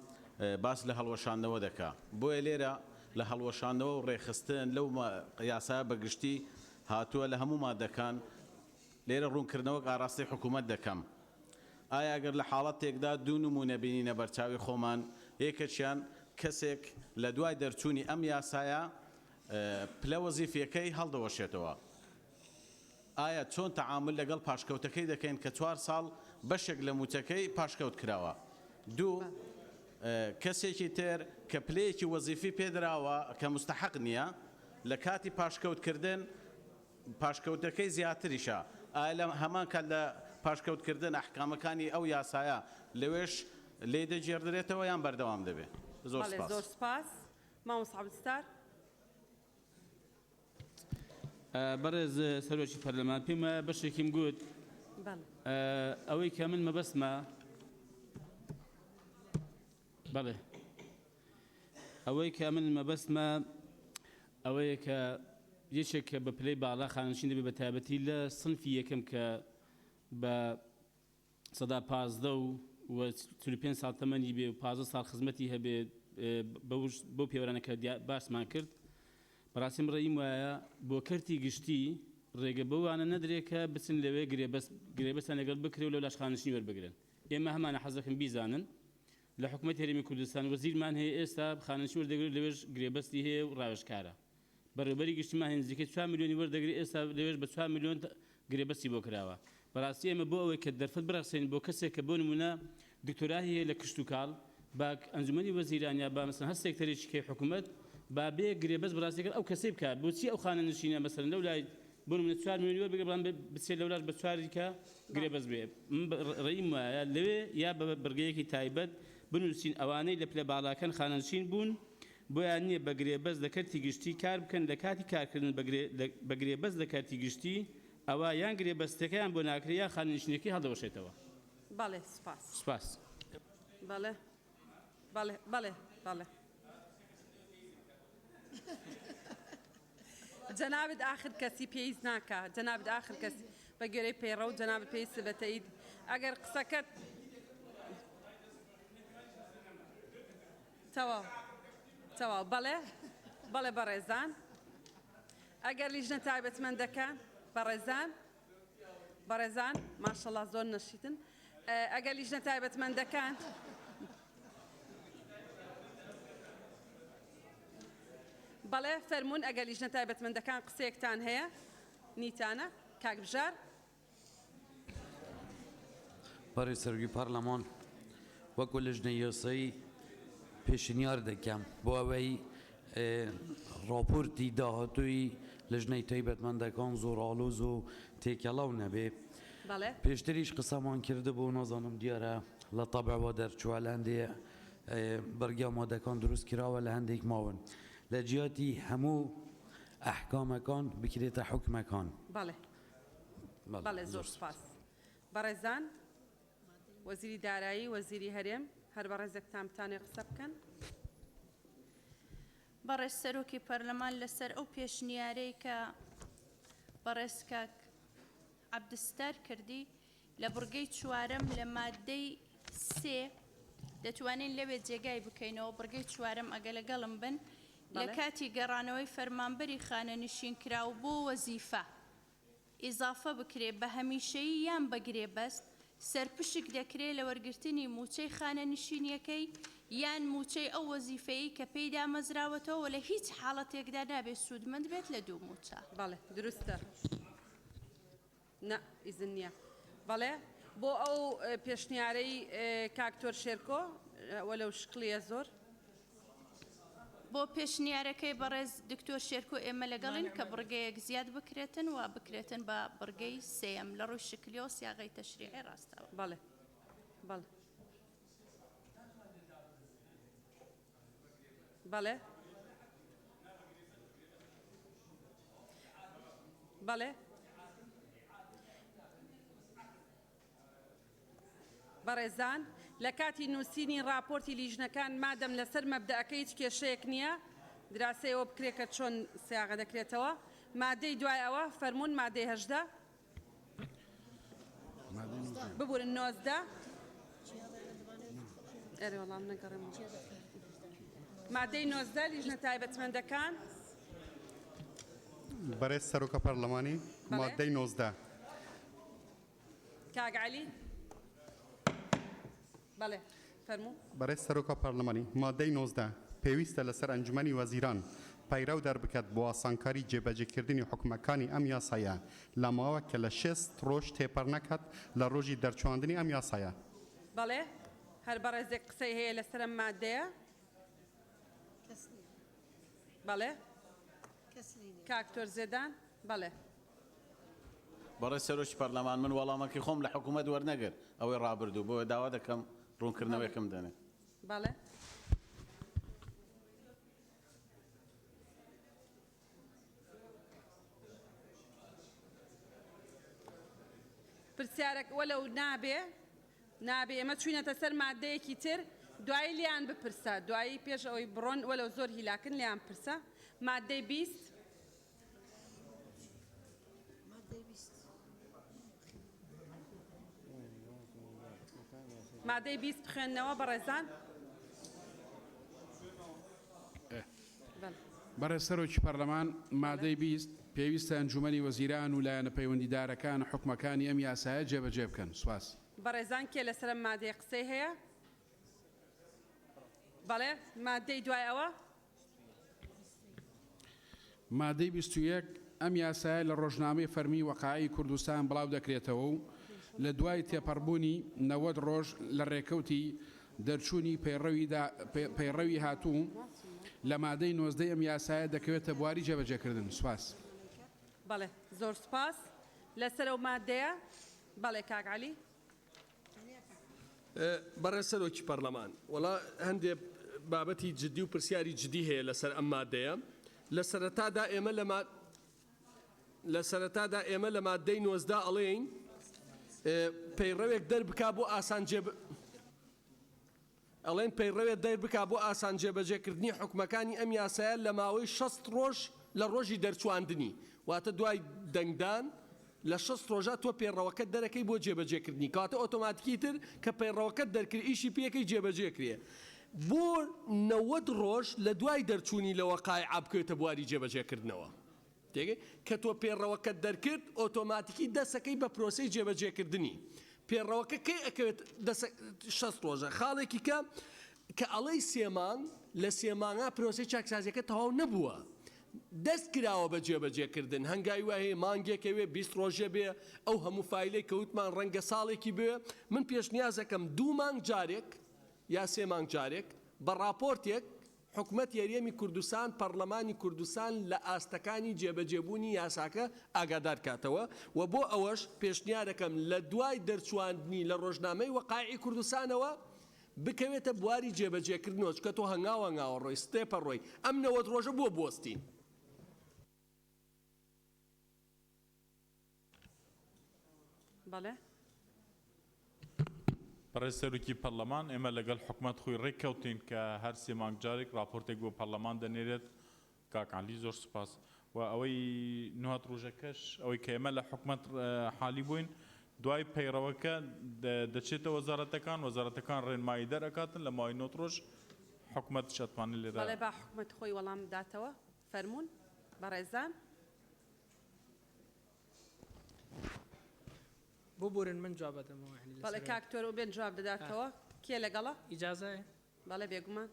باس لە هەڵوەشاندنەوە دەکا. بۆیە لێرە لە هەڵوەشاندنەوە و ڕێکخستن لەو یاسایە بە گشتی هاتووە لە هەموو مادەکان لێرە ڕوونکردنەوەک ئاراستەی حکوومەت دەکەم. ئایا گەر لە حاڵەتێکدا دوو نموونە بینینە بەرچاوی خۆمان، یەکێکیان کەسێک لە دوای دەرچوونی ئەم یاسایە پلە وەزیفیەکەی هەڵدەوەشێتەوە، ئایا چۆن تەعامول لەگەڵ پاشکەوتەکەی دەکەین کە چوار ساڵ بەشێک لە مووچەکەی پاشکەوت کراوە؟ دوو، کەسێکی تر کە پلەیەکی وەزیفی پێدراوە کە موستەحەق نییە، لە کاتی پاشکەوتکردن پاشکەوتەکەی زیاتریشە، ئایا لە هەمان کات لە پاشکەوتکردن ئەحکامەکانی ئەو یاسایە لەوێش لێی دەگێڕدرێتەوە یان بەردەوام دەبێ؟ زۆر بەڵێ سپاس. زۆر سپاس. مامۆستا عەبدولستار. بەڕێز سەرۆکی پەرلەمان پێم وایە بەشێکیم گوت بەڵێ. ئەوەی کە من مەبەستمە بەڵێ ئەوەی کە من مەبەستمە ئەوەیە کە یەکێک کە بە پلەی باڵا خانەنشین دەبێت بە تایبەتی لە سنفی یەکەم کە بە سەدا 15 و 45 ساڵ تەمەنی بێ و 15 ساڵ خزمەتی هەبێ بەو پێوەرانە کە باسمان کرد بەڕاستی من ڕێیم وایە بۆ کەرتی گشتی ڕێگە بەوانە نەدرێت کە بچن لەوێ گرێبەست گرێبەستیان لەگەڵ بکرێ و لەولاش خانەنشینی وەربگرن ئێمە هەمانە حەز دەکەم بیزانن لە حکومەتی هەرێمی کوردستان وەزیرمان هەیە ئێستا خانەنشین وەردەگرێت لەوێش گرێبەستی هەیە و ڕاوێژکارە بەڕێوبەری گشتیمان هەیە نزیکەی چوار ملیۆنی وەردەگرێت ئێستا لەوێش بە چوار ملیۆن گرێبەستی بۆ کراوە بەڕاستی ئێمە بۆ ئەوەی کە دەرفەت بڕەخسێنین بۆ کەسێک کە بۆ نمونە دکتۆراهی هەیە لە کشتوکاڵ با ئەنجومەنی وەزیران یا با مەسەلەن هەر سێکتەرێکی کەی حکومەت با بێ گرێبەست بەڕاستی لەگەڵ ئەو کەسەی بکات بۆچی ئەو خانەنشینە مەسەلەن لەو لای بۆ نمونە چوار ملیۆنی وەربگرێت بەڵام بچێت لەولاش بە چواری کە گرێبەست بێ من ڕێیم وایە لەوێ یا بە بڕگەیەکی تایبەت بنووسین ئەوانەی لە پلە باڵاکان خانەنشین بوون بۆیان نییە بە گرێبەست لە کەرتی گشتی کار بکەن لە کاتی کارکردن بە گرێبەست لە کەرتی گشتی ئەوا یان گرێبەستەکەیان بۆ ناکرێت یان خانەنشینیەکەی هەڵدەوەشێتەوە. بەڵێ سوپاس. سوپاس. بەڵێ بەڵێ بەڵێ بەڵێ. جەنابت ئاخر کەسی پێویست ناکا جەنابت ئاخر کەسی بە گوێرەی پەیڕەو جەنابت پێویستە بە تەئید ئەگەر قسەکەت تەواو تەواو بەڵێ بەڵێ بەڕێزان ئەگەر لیژنە تایبەتمەندەکان بەڕێزان بەڕێزان ماشەڵا زۆر نەشیتن ئەگەر لیژنە تایبەتمەندەکان بەڵێ فەرمونون ئەگەر لیژنە تایبەتمەندەکان قسەیەکتان هەیە نیتانە کاک بژار بەڕێز سەرۆکی پەڕلەمان وەکو لجنەی یاسایی پێشنیار دەکەم بۆ ئەوەی ڕاپۆرتی داهاتووی لجنەی تایبەتمەندەکان زۆر ئاڵۆز و تێکەڵاو نەبێ. پێشتریش قسەمان کردبوو نازانم دیارە لە تەبعەوە دەرچووە لە هەندێ بڕگە مادەکان دروست کراوە لە هەندێک ماون لە جیاتی هەموو ئەحکامەکان بکرێتە حوکمەکان. بەڵێ. بەڵێ زۆر سوپاس. بەڕێزان وەزیری دارایی وەزیری هەرێم هەر بەڕێزێکتان بتانێ قسە بکەن. بەڕێز سەرۆکی پەرلەمان لەسەر ئەو پێشنیارەی کە بەڕێز کاک عەبدولستار کردی لە بڕگەی چوارەم لە ماددەی سێ. دەتوانین لەوێ جێگای بکەینەوە بڕگەی چوارەم ئەگە لەگەڵم بن لە کاتی گەڕانەوەی فەرمانبەری خانەنشینکراو بۆ وەزیفە ئیزافە بکرێ بە هەمیشەیی یان بە گرێبەست سەرپشک دەکرێ لە وەرگرتنی مووچەی خانەنشینیەکەی یان مووچەی ئەو وەزیفەیەی کە پێی دامەزراوەتەوە و لە هیچ حاڵەتێکدا نابێ سوودمەند بێت لە دوو مووچە. بەڵێ دروستە. نا ئیزن نییە. بەڵێ بۆ ئەو پێشنیارەی کاک تۆر شێرکۆ وەلەو شکڵیە زۆر. بۆ پێشنیارەکەی بەڕێز دکتۆر شێرکۆ ئێمە لەگەڵین کە بڕگەیەک زیاد بکرێتن و بکرێتن بە بڕگەی سێیەم لە ڕووی شکلیەوە سیاغەی تەشریعی ڕاستە. بەڵێ بەڵێ. بەڵێ. بەڵێ. بەڕێزان لە کاتی نووسینی ڕاپۆرتی لیژنەکان مادەم لەسەر مەبدەئەکە هیچ کێشەیەک نییە دراسەی ئەوە بکرێت کە چۆن سیاغە دەکرێتەوە. مادەی دوای ئەوە فەرموون مادەی 18 ببورن 19 ئەرێ وەڵام نەگەڕێمەوە. مادەی 19 لیژنە تایبەتمەندەکان. بەڕێز سەرۆکە پەرلەمانی مادەی 19. کاک عەلی بەڵێ فەرموو. بەڕێز سەرۆکە پەرلەمانی مادەی 19 پێویستە لەسەر ئەنجومەنی وەزیران پەیرەو دەربکات بۆ ئاسانکاری جێبەجێکردنی حوکمەکانی ئەم یاسایە لە ماوە کە لە 60 ڕۆژ تێپەڕ نەکات لە ڕۆژی دەرچواندنی ئەم یاسایە. بەڵێ هەر بەڕێزێک قسەی هەیە لەسەر ئەم مادەیە؟ بەڵێ کاک تۆر زێدان بەڵێ. بەڕێز سەرۆکی پەرلەمان من وەڵامەکەی خۆم لە حکوومەت وەرنەگرت ئەوەی ڕابردوو بۆیە داوا دەکەم ڕوونکردنەوەیەکم بدەنێ. بەڵێ. پرسیارەک وەلەو نابێ نابێ ئێمە چوینەتە سەر مادەیەکی تر دوایی لێیان بپرسە دوایی پێش ئەوەی بڕۆن وەلەو زۆر هیلاکن لێیان پرسە مادەی 20. مادەی 20 بخوێندنەوە بەڕێزان. بەڕێز سەرۆکی پەرلەمان، مادەی 20، پێویستە ئەنجوومەنی وەزیران و لایەنە پەیوەندیدارەکان حوکمەکانی ئەم یاسایە جێبەجێ بکەن. سوپاس. بەڕێزان کێ لەسەر ئەم مادەیە قسەی هەیە؟ بەڵێ، مادەی دوای ئەوە. مادەی 21، ئەم یاسایە لە ڕۆژنامەی فەرمیی وەقائیی کوردستان بڵاو دەکرێتەوە و لە دوای تێپەڕبوونی 90 ڕۆژ لە ڕێکەوتی دەرچوونی پەیڕەوی هاتوو لە مادەی 19 ی ئەم یاسایە دەکەوێتە بواری جێبەجێکردن. سوپاس. بەڵێ زۆر سوپاس. لەسەر ئەو مادەیە بەڵێ کاک عەلی. بەڕێز سەرۆکی پەرلەمان، وەڵا هەندێ بابەتی جدی و پرسیاری جدی هەیە لەسەر ئەم مادەیە. لە سەرەتادا ئێمە لە لە سەرەتادا ئێمە لە مادەی 19 ئەڵێین پەیڕەوێک دەربکا بۆ ئاسان جێ ئەڵێن پەیڕەوێ دەربکا بۆ ئاسان جێبەجێکردنی حوکمەکانی ئەم یاسایە لە ماوەی 60 ڕۆژ لە ڕۆژی دەرچواندنی، واتە دوای دەنگدان لە 60 ڕۆژا تۆ پەیڕەوەکەت دەرەکەی بۆ جێبەجێکردنی، کەواتە ئۆتۆماتیکی تر کە پەیڕەوەکەت دەرکرد ئیشی پێکەی جێبەجێکرێ بۆ 90 ڕۆژ لە دوای دەرچوونی لە وەقایعا بکەوێتە بواری جێبەجێکردنەوە. تێگەی؟ کە تۆ پێڕەوەکەت دەرکرد ئۆتۆماتیکی دەسەکەی بە پرۆسەی جێبەجێکردنی پێڕەوەکە کەی ئەکەوێت دەسە 60 ڕۆژە خاڵێکی کە کە ئەڵێی سێ مانگ لە سێ مانگا پرۆسەی چاکسازیەکە تەواو نەبووە دەست کراوە بە جێبەجێکردن هەنگاوی وای هەیە مانگێکە وێ 20 ڕۆژێ بێ ئەو هەموو فایلەی کە وتمان ڕەنگە ساڵێکی بوێ من پێشنیازەکەم دوو مانگ جارێک یا سێ مانگ جارێک بە ڕاپۆرتێک حکومەتی هەرێمی کوردستان پەڕلەمانی کوردستان لە ئاستەکانی جێبەجێبوونی یاساکە ئاگادار کاتەوە و بۆ ئەوەش پێشنیارەکەم لە دوای دەرچواندنی لە ڕۆژنامەی وەقایعی کوردستانەوە بکەوێتە بواری جێبەجێکردنەوە چونکە تۆ هەنگاو هەنگاوە ڕۆی ستێپە ڕۆی ئەم 90 ڕۆژە بۆ بوەستین. بەڵێ. بەڕێز سەرۆکی پەرلەمان، ئێمە لەگەڵ حکومەت خۆی ڕێککەوتین کە هەر سێ مانگ جارێک ڕاپۆرتێک بۆ پەرلەمان دەنێرێت. کاک عەلی زۆر سوپاس. و ئەوەی نهات ڕۆژەکەش ئەوەی کە ئێمە لە حکومەت حالی بووین. دوای پەیڕەوەکە دەچێتە وەزارەتەکان، وەزارەتەکان ڕێنمایی دەرئەکاتن لە ماوەی 90 ڕۆژ، حکومەتیش ئەتوانێت لێرە. بەڵێ با حکومەت خۆی وەڵام بداتەوە. فەرموون بەڕێزان. ببورن من جواب ئەدەمەوە یانی بەڵێ لەسەر کاک تۆرە بێن جواب دەداتەوە. کێ لەگەڵە؟ ئیجازەیە؟ بەڵێ بێگومان.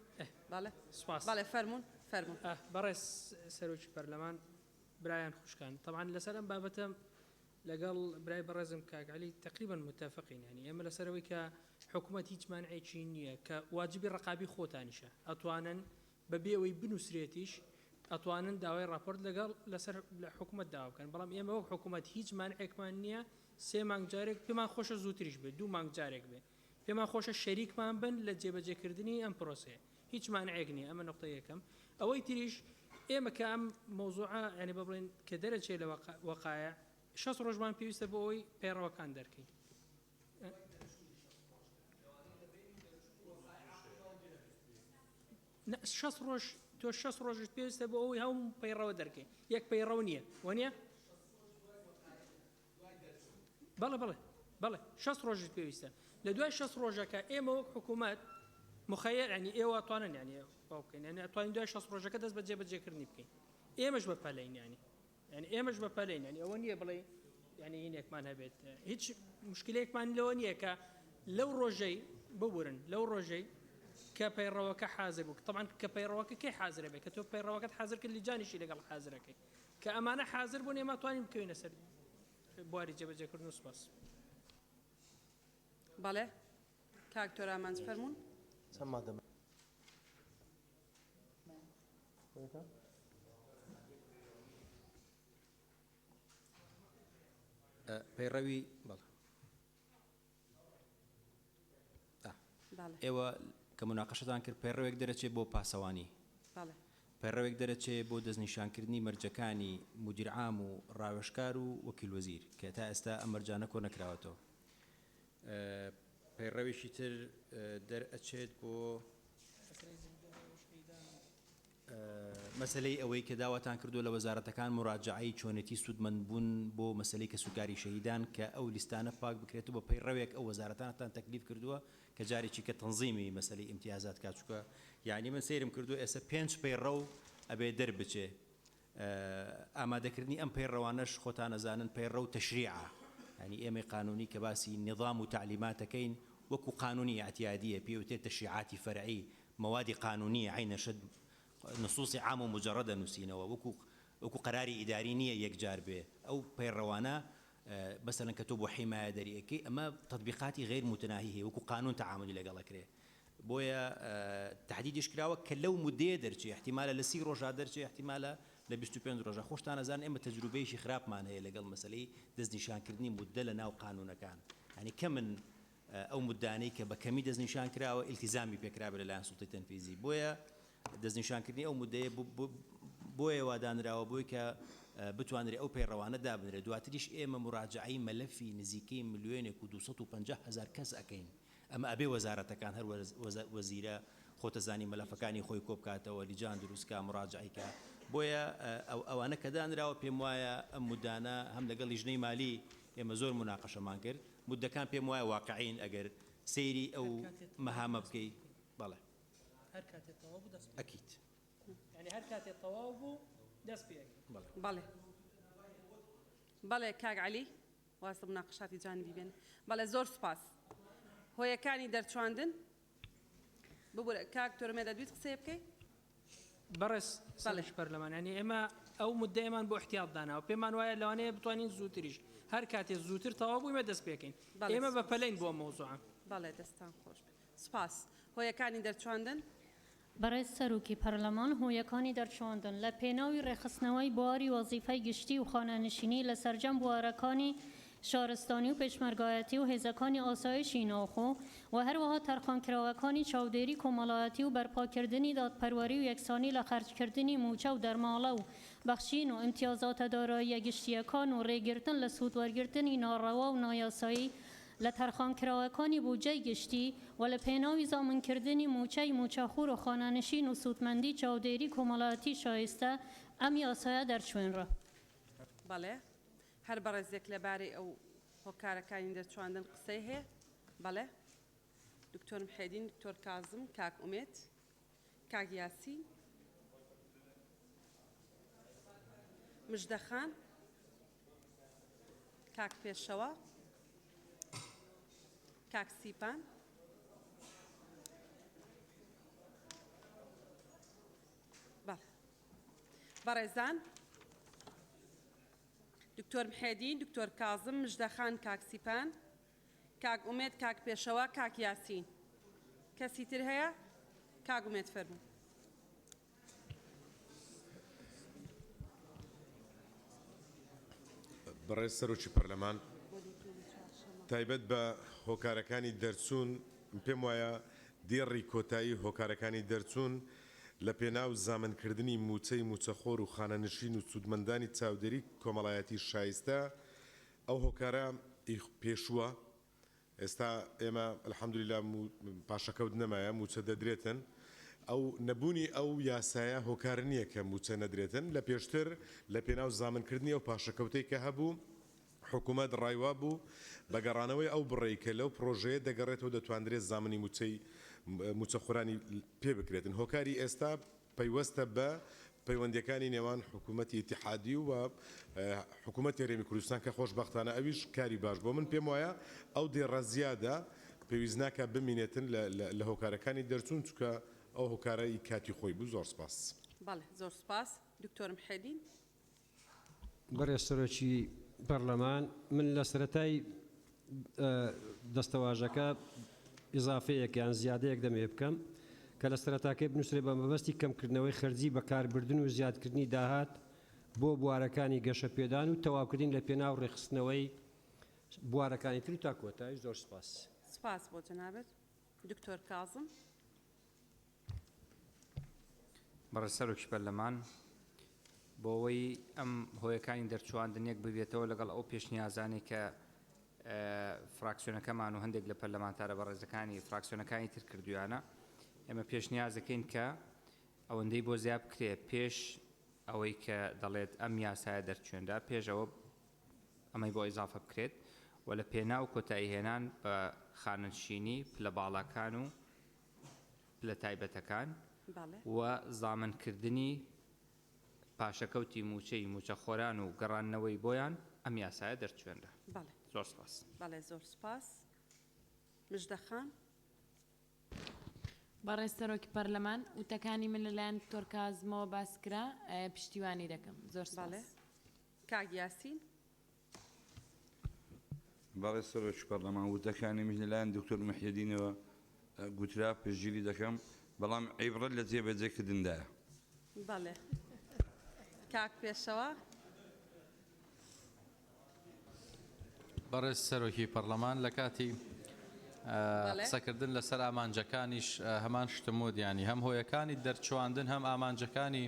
بەڵێ. سوپاس. بەڵێ فەرموون فەرموون. بەڕێز سەرۆکی پەرلەمان، برایان خوشکان، تەبعەن لەسەر ئەم بابەتە لەگەڵ برای بەڕێزم کاک عەلی تەقریبەن متەفقین، یانی ئێمە لەسەر ئەوەی کە حکوومەت هیچ مانعێکی نییە کە واجبی ڕەقابی خۆتانیشە، ئەتوانن بەبێ ئەوەی بنووسرێتیش ئەتوانن داوای ڕاپۆرت لەگەڵ لەسەر حکوومەت داوا بکەن، بەڵام ئێمە وەک حکوومەت هیچ مانعێکمان نییە سێ مانگ جارێک، پێمان خۆشە زووتریش بێ، دوو مانگ جارێک بێ، پێمان خۆشە شەریکمان بن لە جێبەجێکردنی ئەم پرۆسەیە، هیچ مانعێک نییە. ئەمە نقطەی یەکەم. ئەوەی تریش ئێمە کە ئەم مەوزوعە یعنی بە بڵێن کە دەرەچێ لە وەقایع 60 ڕۆژمان پێویستە بۆ ئەوەی پەیڕەوەکان دەرکەین. 60 ڕۆژ تۆ 60 ڕۆژت پێویستە بۆ ئەوەی هەموو پەیڕەوە دەرکەین، یەک پەیڕەو نییە وەنیە؟ بەڵێ بەڵێ بەڵێ 60 ڕۆژت پێویستە. لە دوای 60 ڕۆژەکە ئێمە وەک حکوومەت مخەیەر ینی ئێوە توانن ینی ئەو بکەین، ینی ئەتوانین دوای 60 ڕۆژەکە دەست بە جێبەجێکردنی بکەین. ئێمەش بە پەلەین، ینی یعنی ئێمەش بە پەلەین، ینی ئەوە نییە بڵێ ینی هینێکمان هەبێت، هیچ مشکلەیەکمان لەوە نییە کە لەو ڕۆژەی ببورن، لەو ڕۆژەی کە پەیڕەوەکە حاضر بوو، طبعا کە پەیڕەوەکە کەی حاضرە بێت، کە تۆ پەیڕەوەکەت حاضر کرد لیجانیشی لەگەڵ حاضرەکەی، کە ئەمانە حاضر بوون ئێمە توانین بکەوینە سەر بواری جێبەجێکردن و سوپاس. بەڵێ کاک تۆرامانج فەرموون. چەند مادە؟ پەیڕەوی بەڵێ. ئێوە کە مناقەشەتان کرد پەیڕەوێک دەرەچێ بۆ پاسەوانی، پەیڕەوێک دەرەچێ بۆ دەستنیشانکردنی مەرجەکانی مدیر عام و ڕاوێژکار و وەکیل وەزیر کە تا ئێستا ئەم مەرجانە کۆ نەکراوەتەوە. پەیڕەوێکی تر دەرئەچێت بۆ مەسەلەی ئەوەی کە داواتان کردووە لە وەزارەتەکان موراجەعەی چۆنێتی سوودمەندبوون بۆ مەسەلەی کەسوکاری شەهیدان کە ئەو لیستانە پاک بکرێت و بە پەیڕەوێک ئەو وەزارەتانەتان تەکلیف کردووە کە جارێکی کە تەنزیمی مەسەلەی ئیمتیازات کا چونکە یانی من سەیرم کردووە ئێستا پێنج پەیڕەو ئەبێ دەربچێ ئامادەکردنی ئەم پەیڕەوانەش خۆتان ئەزانن پەیڕەو تەشریعە یانی ئێمەی قانونی کە باسی نیزام و تەعلیماتەکەین وەکو قانونی ئیعتیادیە پێی وترێت تەشریعاتی فەرعی مەوادی قانونیە عەینە شت نصوصی عام و مجرد ئەنوسینەوە وەکو وەکو قەراری ئیداری نیە یەک جار بێ ئەو پەیڕەوانە مەسەلەن کە تۆ بۆ حیمایە دەری ئەکەی ئەمە تەتبیقاتی غەیر موتەناهی هەیە وەکو قانون تەعامولی لەگەڵ ئەکرێ بۆیە تەحدیدیش کراوە کە لەو مودەیە دەرچێ ئیحتیمالە لە 30 ڕۆژا دەرچێ ئیحتیمالە لە 25 ڕۆژا خۆشتان ئەزانن ئێمە تەجروبەیەکی خراپمان هەیە لەگەڵ مەسەلەی دەستنیشانکردنی مودە لە ناو قانونەکان یانی کەمن ئەو موددانەی کە بە کەمی دەستنیشان کراوە ئیلتیزامی پێکرابێت لەلایەن سوڵتەی تەنفیزی بۆیە دەستنیشانکردنی ئەو مودەیە بۆیە وا دانراوە بۆی کە بتوانرێت ئەو پەیڕەوانە دابنرێت دواتریش ئێمە موراجەعەی مەلەفی نزیکەی ملیۆنێک و 250 هەزار کەس ئەکەین ئەمە ئەبێ وەزارەتەکان هەر وەزیرە خۆتەزانی مەلەفەکانی خۆی کۆبکاتەوە لیجان دروستکا مراجعەی کا بۆیە ئەوانە کە دانراوە پێم وایە ئەم مودانە هەم لەگەڵ لیژنەی مالی ئێمە زۆر موناقەشەمان کرد مودەکان پێم وایە واقعین ئەگەر سەیری ئەو مەهامە بکەی بەڵێ هەر کاتێ تەواو بوو دەست پێ ئەکید یعنی هەر کاتێ تەواو بوو دەست پێ ئەکەین. بەڵێ. بەڵێ بەڵێ کاک عەلی واز لە مناقشاتی جانبی بێنە. بەڵێ زۆر سوپاس. هۆیەکانی دەرچواندن ببورە کاک تۆرمێ دەدویت قسەیە بکەی؟ بەڕێز سەرۆکی پەرلەمان یانی ئێمە ئەو مدەیەمان بۆ احتیاط داناوە پێمان وایە لەوانەیە بتوانین زووتریش هەر کاتێ زووتر تەواو بوویمە دەست پێکەین ئێمە بە پەلەین بۆ ئەم مەوزوعە. بەڵێ دەستان خۆش بێت سوپاس. هۆیەکانی دەرچواندن؟ بەڕێز سەرۆکی پەرلەمان هۆیەکانی دەرچواندن لە پێناوی ڕێکخستنەوەی بواری وەزیفەی گشتی و خانەنشینی لە سەرجەم بوارەکانی شارستانی و پێشمەرگایەتی و هێزەکانی ئاسایشی ناوخۆ و هەروەها تەرخانکراوەکانی چاودێری کۆمەڵایەتی و بەرپاکردنی دادپەروەری و یەکسانی لە خەرجکردنی مووچە و دەرماڵە و بەخشین و ئیمتیازاتە داراییە گشتییەکان و ڕێگرتن لە سوودوەرگرتنی ناڕەوا و نایاسایی لە تەرخانکراوەکانی بودجەی گشتی و لە پێناوی زامنکردنی مووچەی مووچەخۆر و خانەنشین و سوودمەندی چاودێری کۆمەڵایەتی شایستە ئەم یاسایە دەرچوێنرا. بەڵێ هەر بەڕێزێک لە بارەی ئەو هۆکارەکانی دەرچواندن قسەی هەیە؟ بەڵێ دکتۆر محێدین، دکتۆر کازم، کاک ئومێد، کاک یاسین، مژدەخان، کاک پێشەوا، کاک سیپان. بەڵێ بەڕێزان دکتۆر محێدین، دکتۆر کازم، مژدەخان، کاک سیپان، کاک ئومێد، کاک پێشەوا، کاک یاسین. کەسی تر هەیە؟ کاک ئومێد فەرموو. بەڕێز سەرۆکی پەرلەمان، تایبەت بە هۆکارەکانی دەرچوون، پێم وایە دێڕی کۆتایی هۆکارەکانی دەرچوون لە پێناو زامنکردنی مووچەی مووچەخۆر و خانەنشین و سوودمەندانی چاودێری کۆمەڵایەتی شایستە ئەو هۆکارە ی پێشووە ئێستا ئێمە الحمدللە پاشەکەوت نەمایە مووچە دەدرێتن ئەو نەبوونی ئەو یاسایە هۆکار نییە کە مووچە نەدرێتن لە پێشتر لە پێناو زامنکردنی ئەو پاشەکەوتەی کە هەبوو حکومەت ڕای وابوو بە گەڕانەوەی ئەو بڕەی کە لەو پڕۆژەیە دەگەڕێتەوە دەتواندرێت زامنی مووچەی مووچەخۆرانی پێ بکرێتن هۆکاری ئێستا پەیوەستە بە پەیوەندیەکانی نێوان حکوومەتی ئیتیحادی و حکوومەتی هەرێمی کوردستان کە خۆشبەختانە ئەویش کاری باش بووە. من پێم وایە ئەو دێڕە زیادە پێویست ناکا بمینێتن لە هۆکارەکانی دەرچوون چونکە ئەو هۆکارە ئی کاتی خۆی بوو. زۆر سپاس. بەڵێ زۆر سپاس دکتۆر محێدین. بەڕێز سەرۆکی پەڕلەمان، من لە سەرەتای دەستەواژەکە ئیزافەیەک یان زیادەیەک دەمەوێ بکەم کە لە سەرەتاکەی بنووسرێ بە مەبەستی کەمکردنەوەی خەرجی بەکاربردن و زیادکردنی داهات بۆ بوارەکانی گەشەپێدان و تەواوکردنی لە پێناو ڕێکخستنەوەی بوارەکانی تر و تا کۆتایی. زۆر سپاس. سپاس بۆ جەنابت دکتۆر کازم. بەڕێز سەرۆکی پەرلەمان، بۆ ئەوەی ئەم هۆیەکانی دەرچوواندن یەک ببێتەوە لەگەڵ ئەو پێشنیازانەی کە فراکسیۆنەکەمان و هەندێک لە پەرلەمانتارە بەڕێزەکانی فراکسیۆنەکانی تر کردویانە، ئێمە پێشنیازەکەین کە ئەوەندەی بۆ زیاد بکرێ پێش ئەوەی کە دەڵێت ئەم یاسایە دەرچوێنرا، پێش ئەوە ئەمەی بۆ ئیزافە بکرێت و لە پێناو کۆتاییهێنان بە خانەنشینی پلە باڵاکان و پلە تایبەتەکان و زامنکردنی پاشەکەوتی مووچەی مووچەخۆران و گەڕاندنەوەی بۆیان ئەم یاسایە دەرچوێنرا. زۆر سوپاس. بەڵێ زۆر سوپاس. مژدە خان. بەڕێز سەرۆکی پەرلەمان، وتەکانی من لەلایەن دکتۆر کازمەوە باس کرا، پشتیوانی دەکەم. زۆر سوپاس. بەڵێ. کاک یاسین. بەڕێز سەرۆکی پەرلەمان، وتەکانی منیش لەلایەن دکتۆر محیەدینەوە گوترا، پشتگیری دەکەم، بەڵام عیبرەت لە جێبەجێکردندایە. بەڵێ کاک پێشەوا. بەڕێز سەرۆکی پەڕلەمان لە کاتی قسەکردن لەسەر ئامانجەکانیش هەمان شتم وت، یانی هەم هۆیەکانی دەرچواندن هەم ئامانجەکانی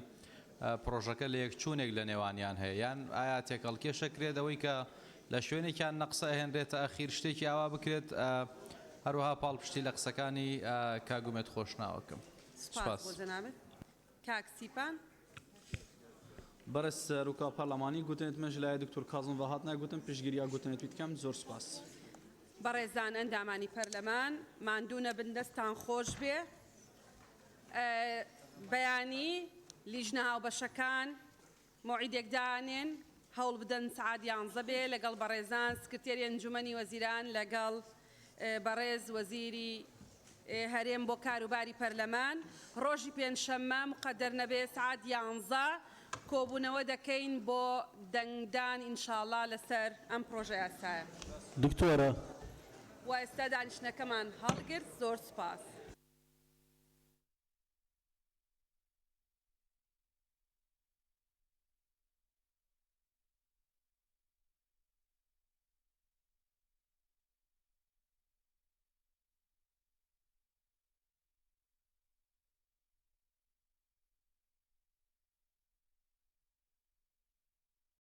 پڕۆژەکە لەیەکچوونێک لە نێوانیان هەیە یان ئایا تێکەڵکێشە کرێت ئەوەی کە لە شوێنێکیان نەقسە ئەهێنرێتە ئەخیر شتێکی ئاوا بکرێت هەروەها پاڵپشتی لە قسەکانی کاک ئومێد خۆشناوەکەم. سوپاس بۆ جەنابت کاک سیپان. بەڕێز سەرۆکا پەرلەمانی گوتنت من ژلایە دکتۆر کازم ڤە هاتنە گوتن پشتگیریا گوتنت وی دکەم زۆر سوپاس. بەڕێزان ئەندامانی پەرلەمان ماندوو نەبن دەستان خۆش بێ. بەیانی لیژنە هاوبەشەکان مەوعیدێک دانێن، هەوڵ بدەن سەعات یانزە بێ لەگەڵ بەڕێزان سکرتێری ئەنجومەنی وەزیران لەگەڵ بەڕێز وەزیری هەرێم بۆ کاروباری پەرلەمان ڕۆژی پێنجشەممە مقەدەر نەبێ سەعات یانزە کۆبوونەوە دەکەین بۆ دەنگدان ئینشاڵا لەسەر ئەم پڕۆژەیاسایە. دکتۆرە. و ئێستا دانیشتنەکەمان هەڵگرت زۆر سوپاس.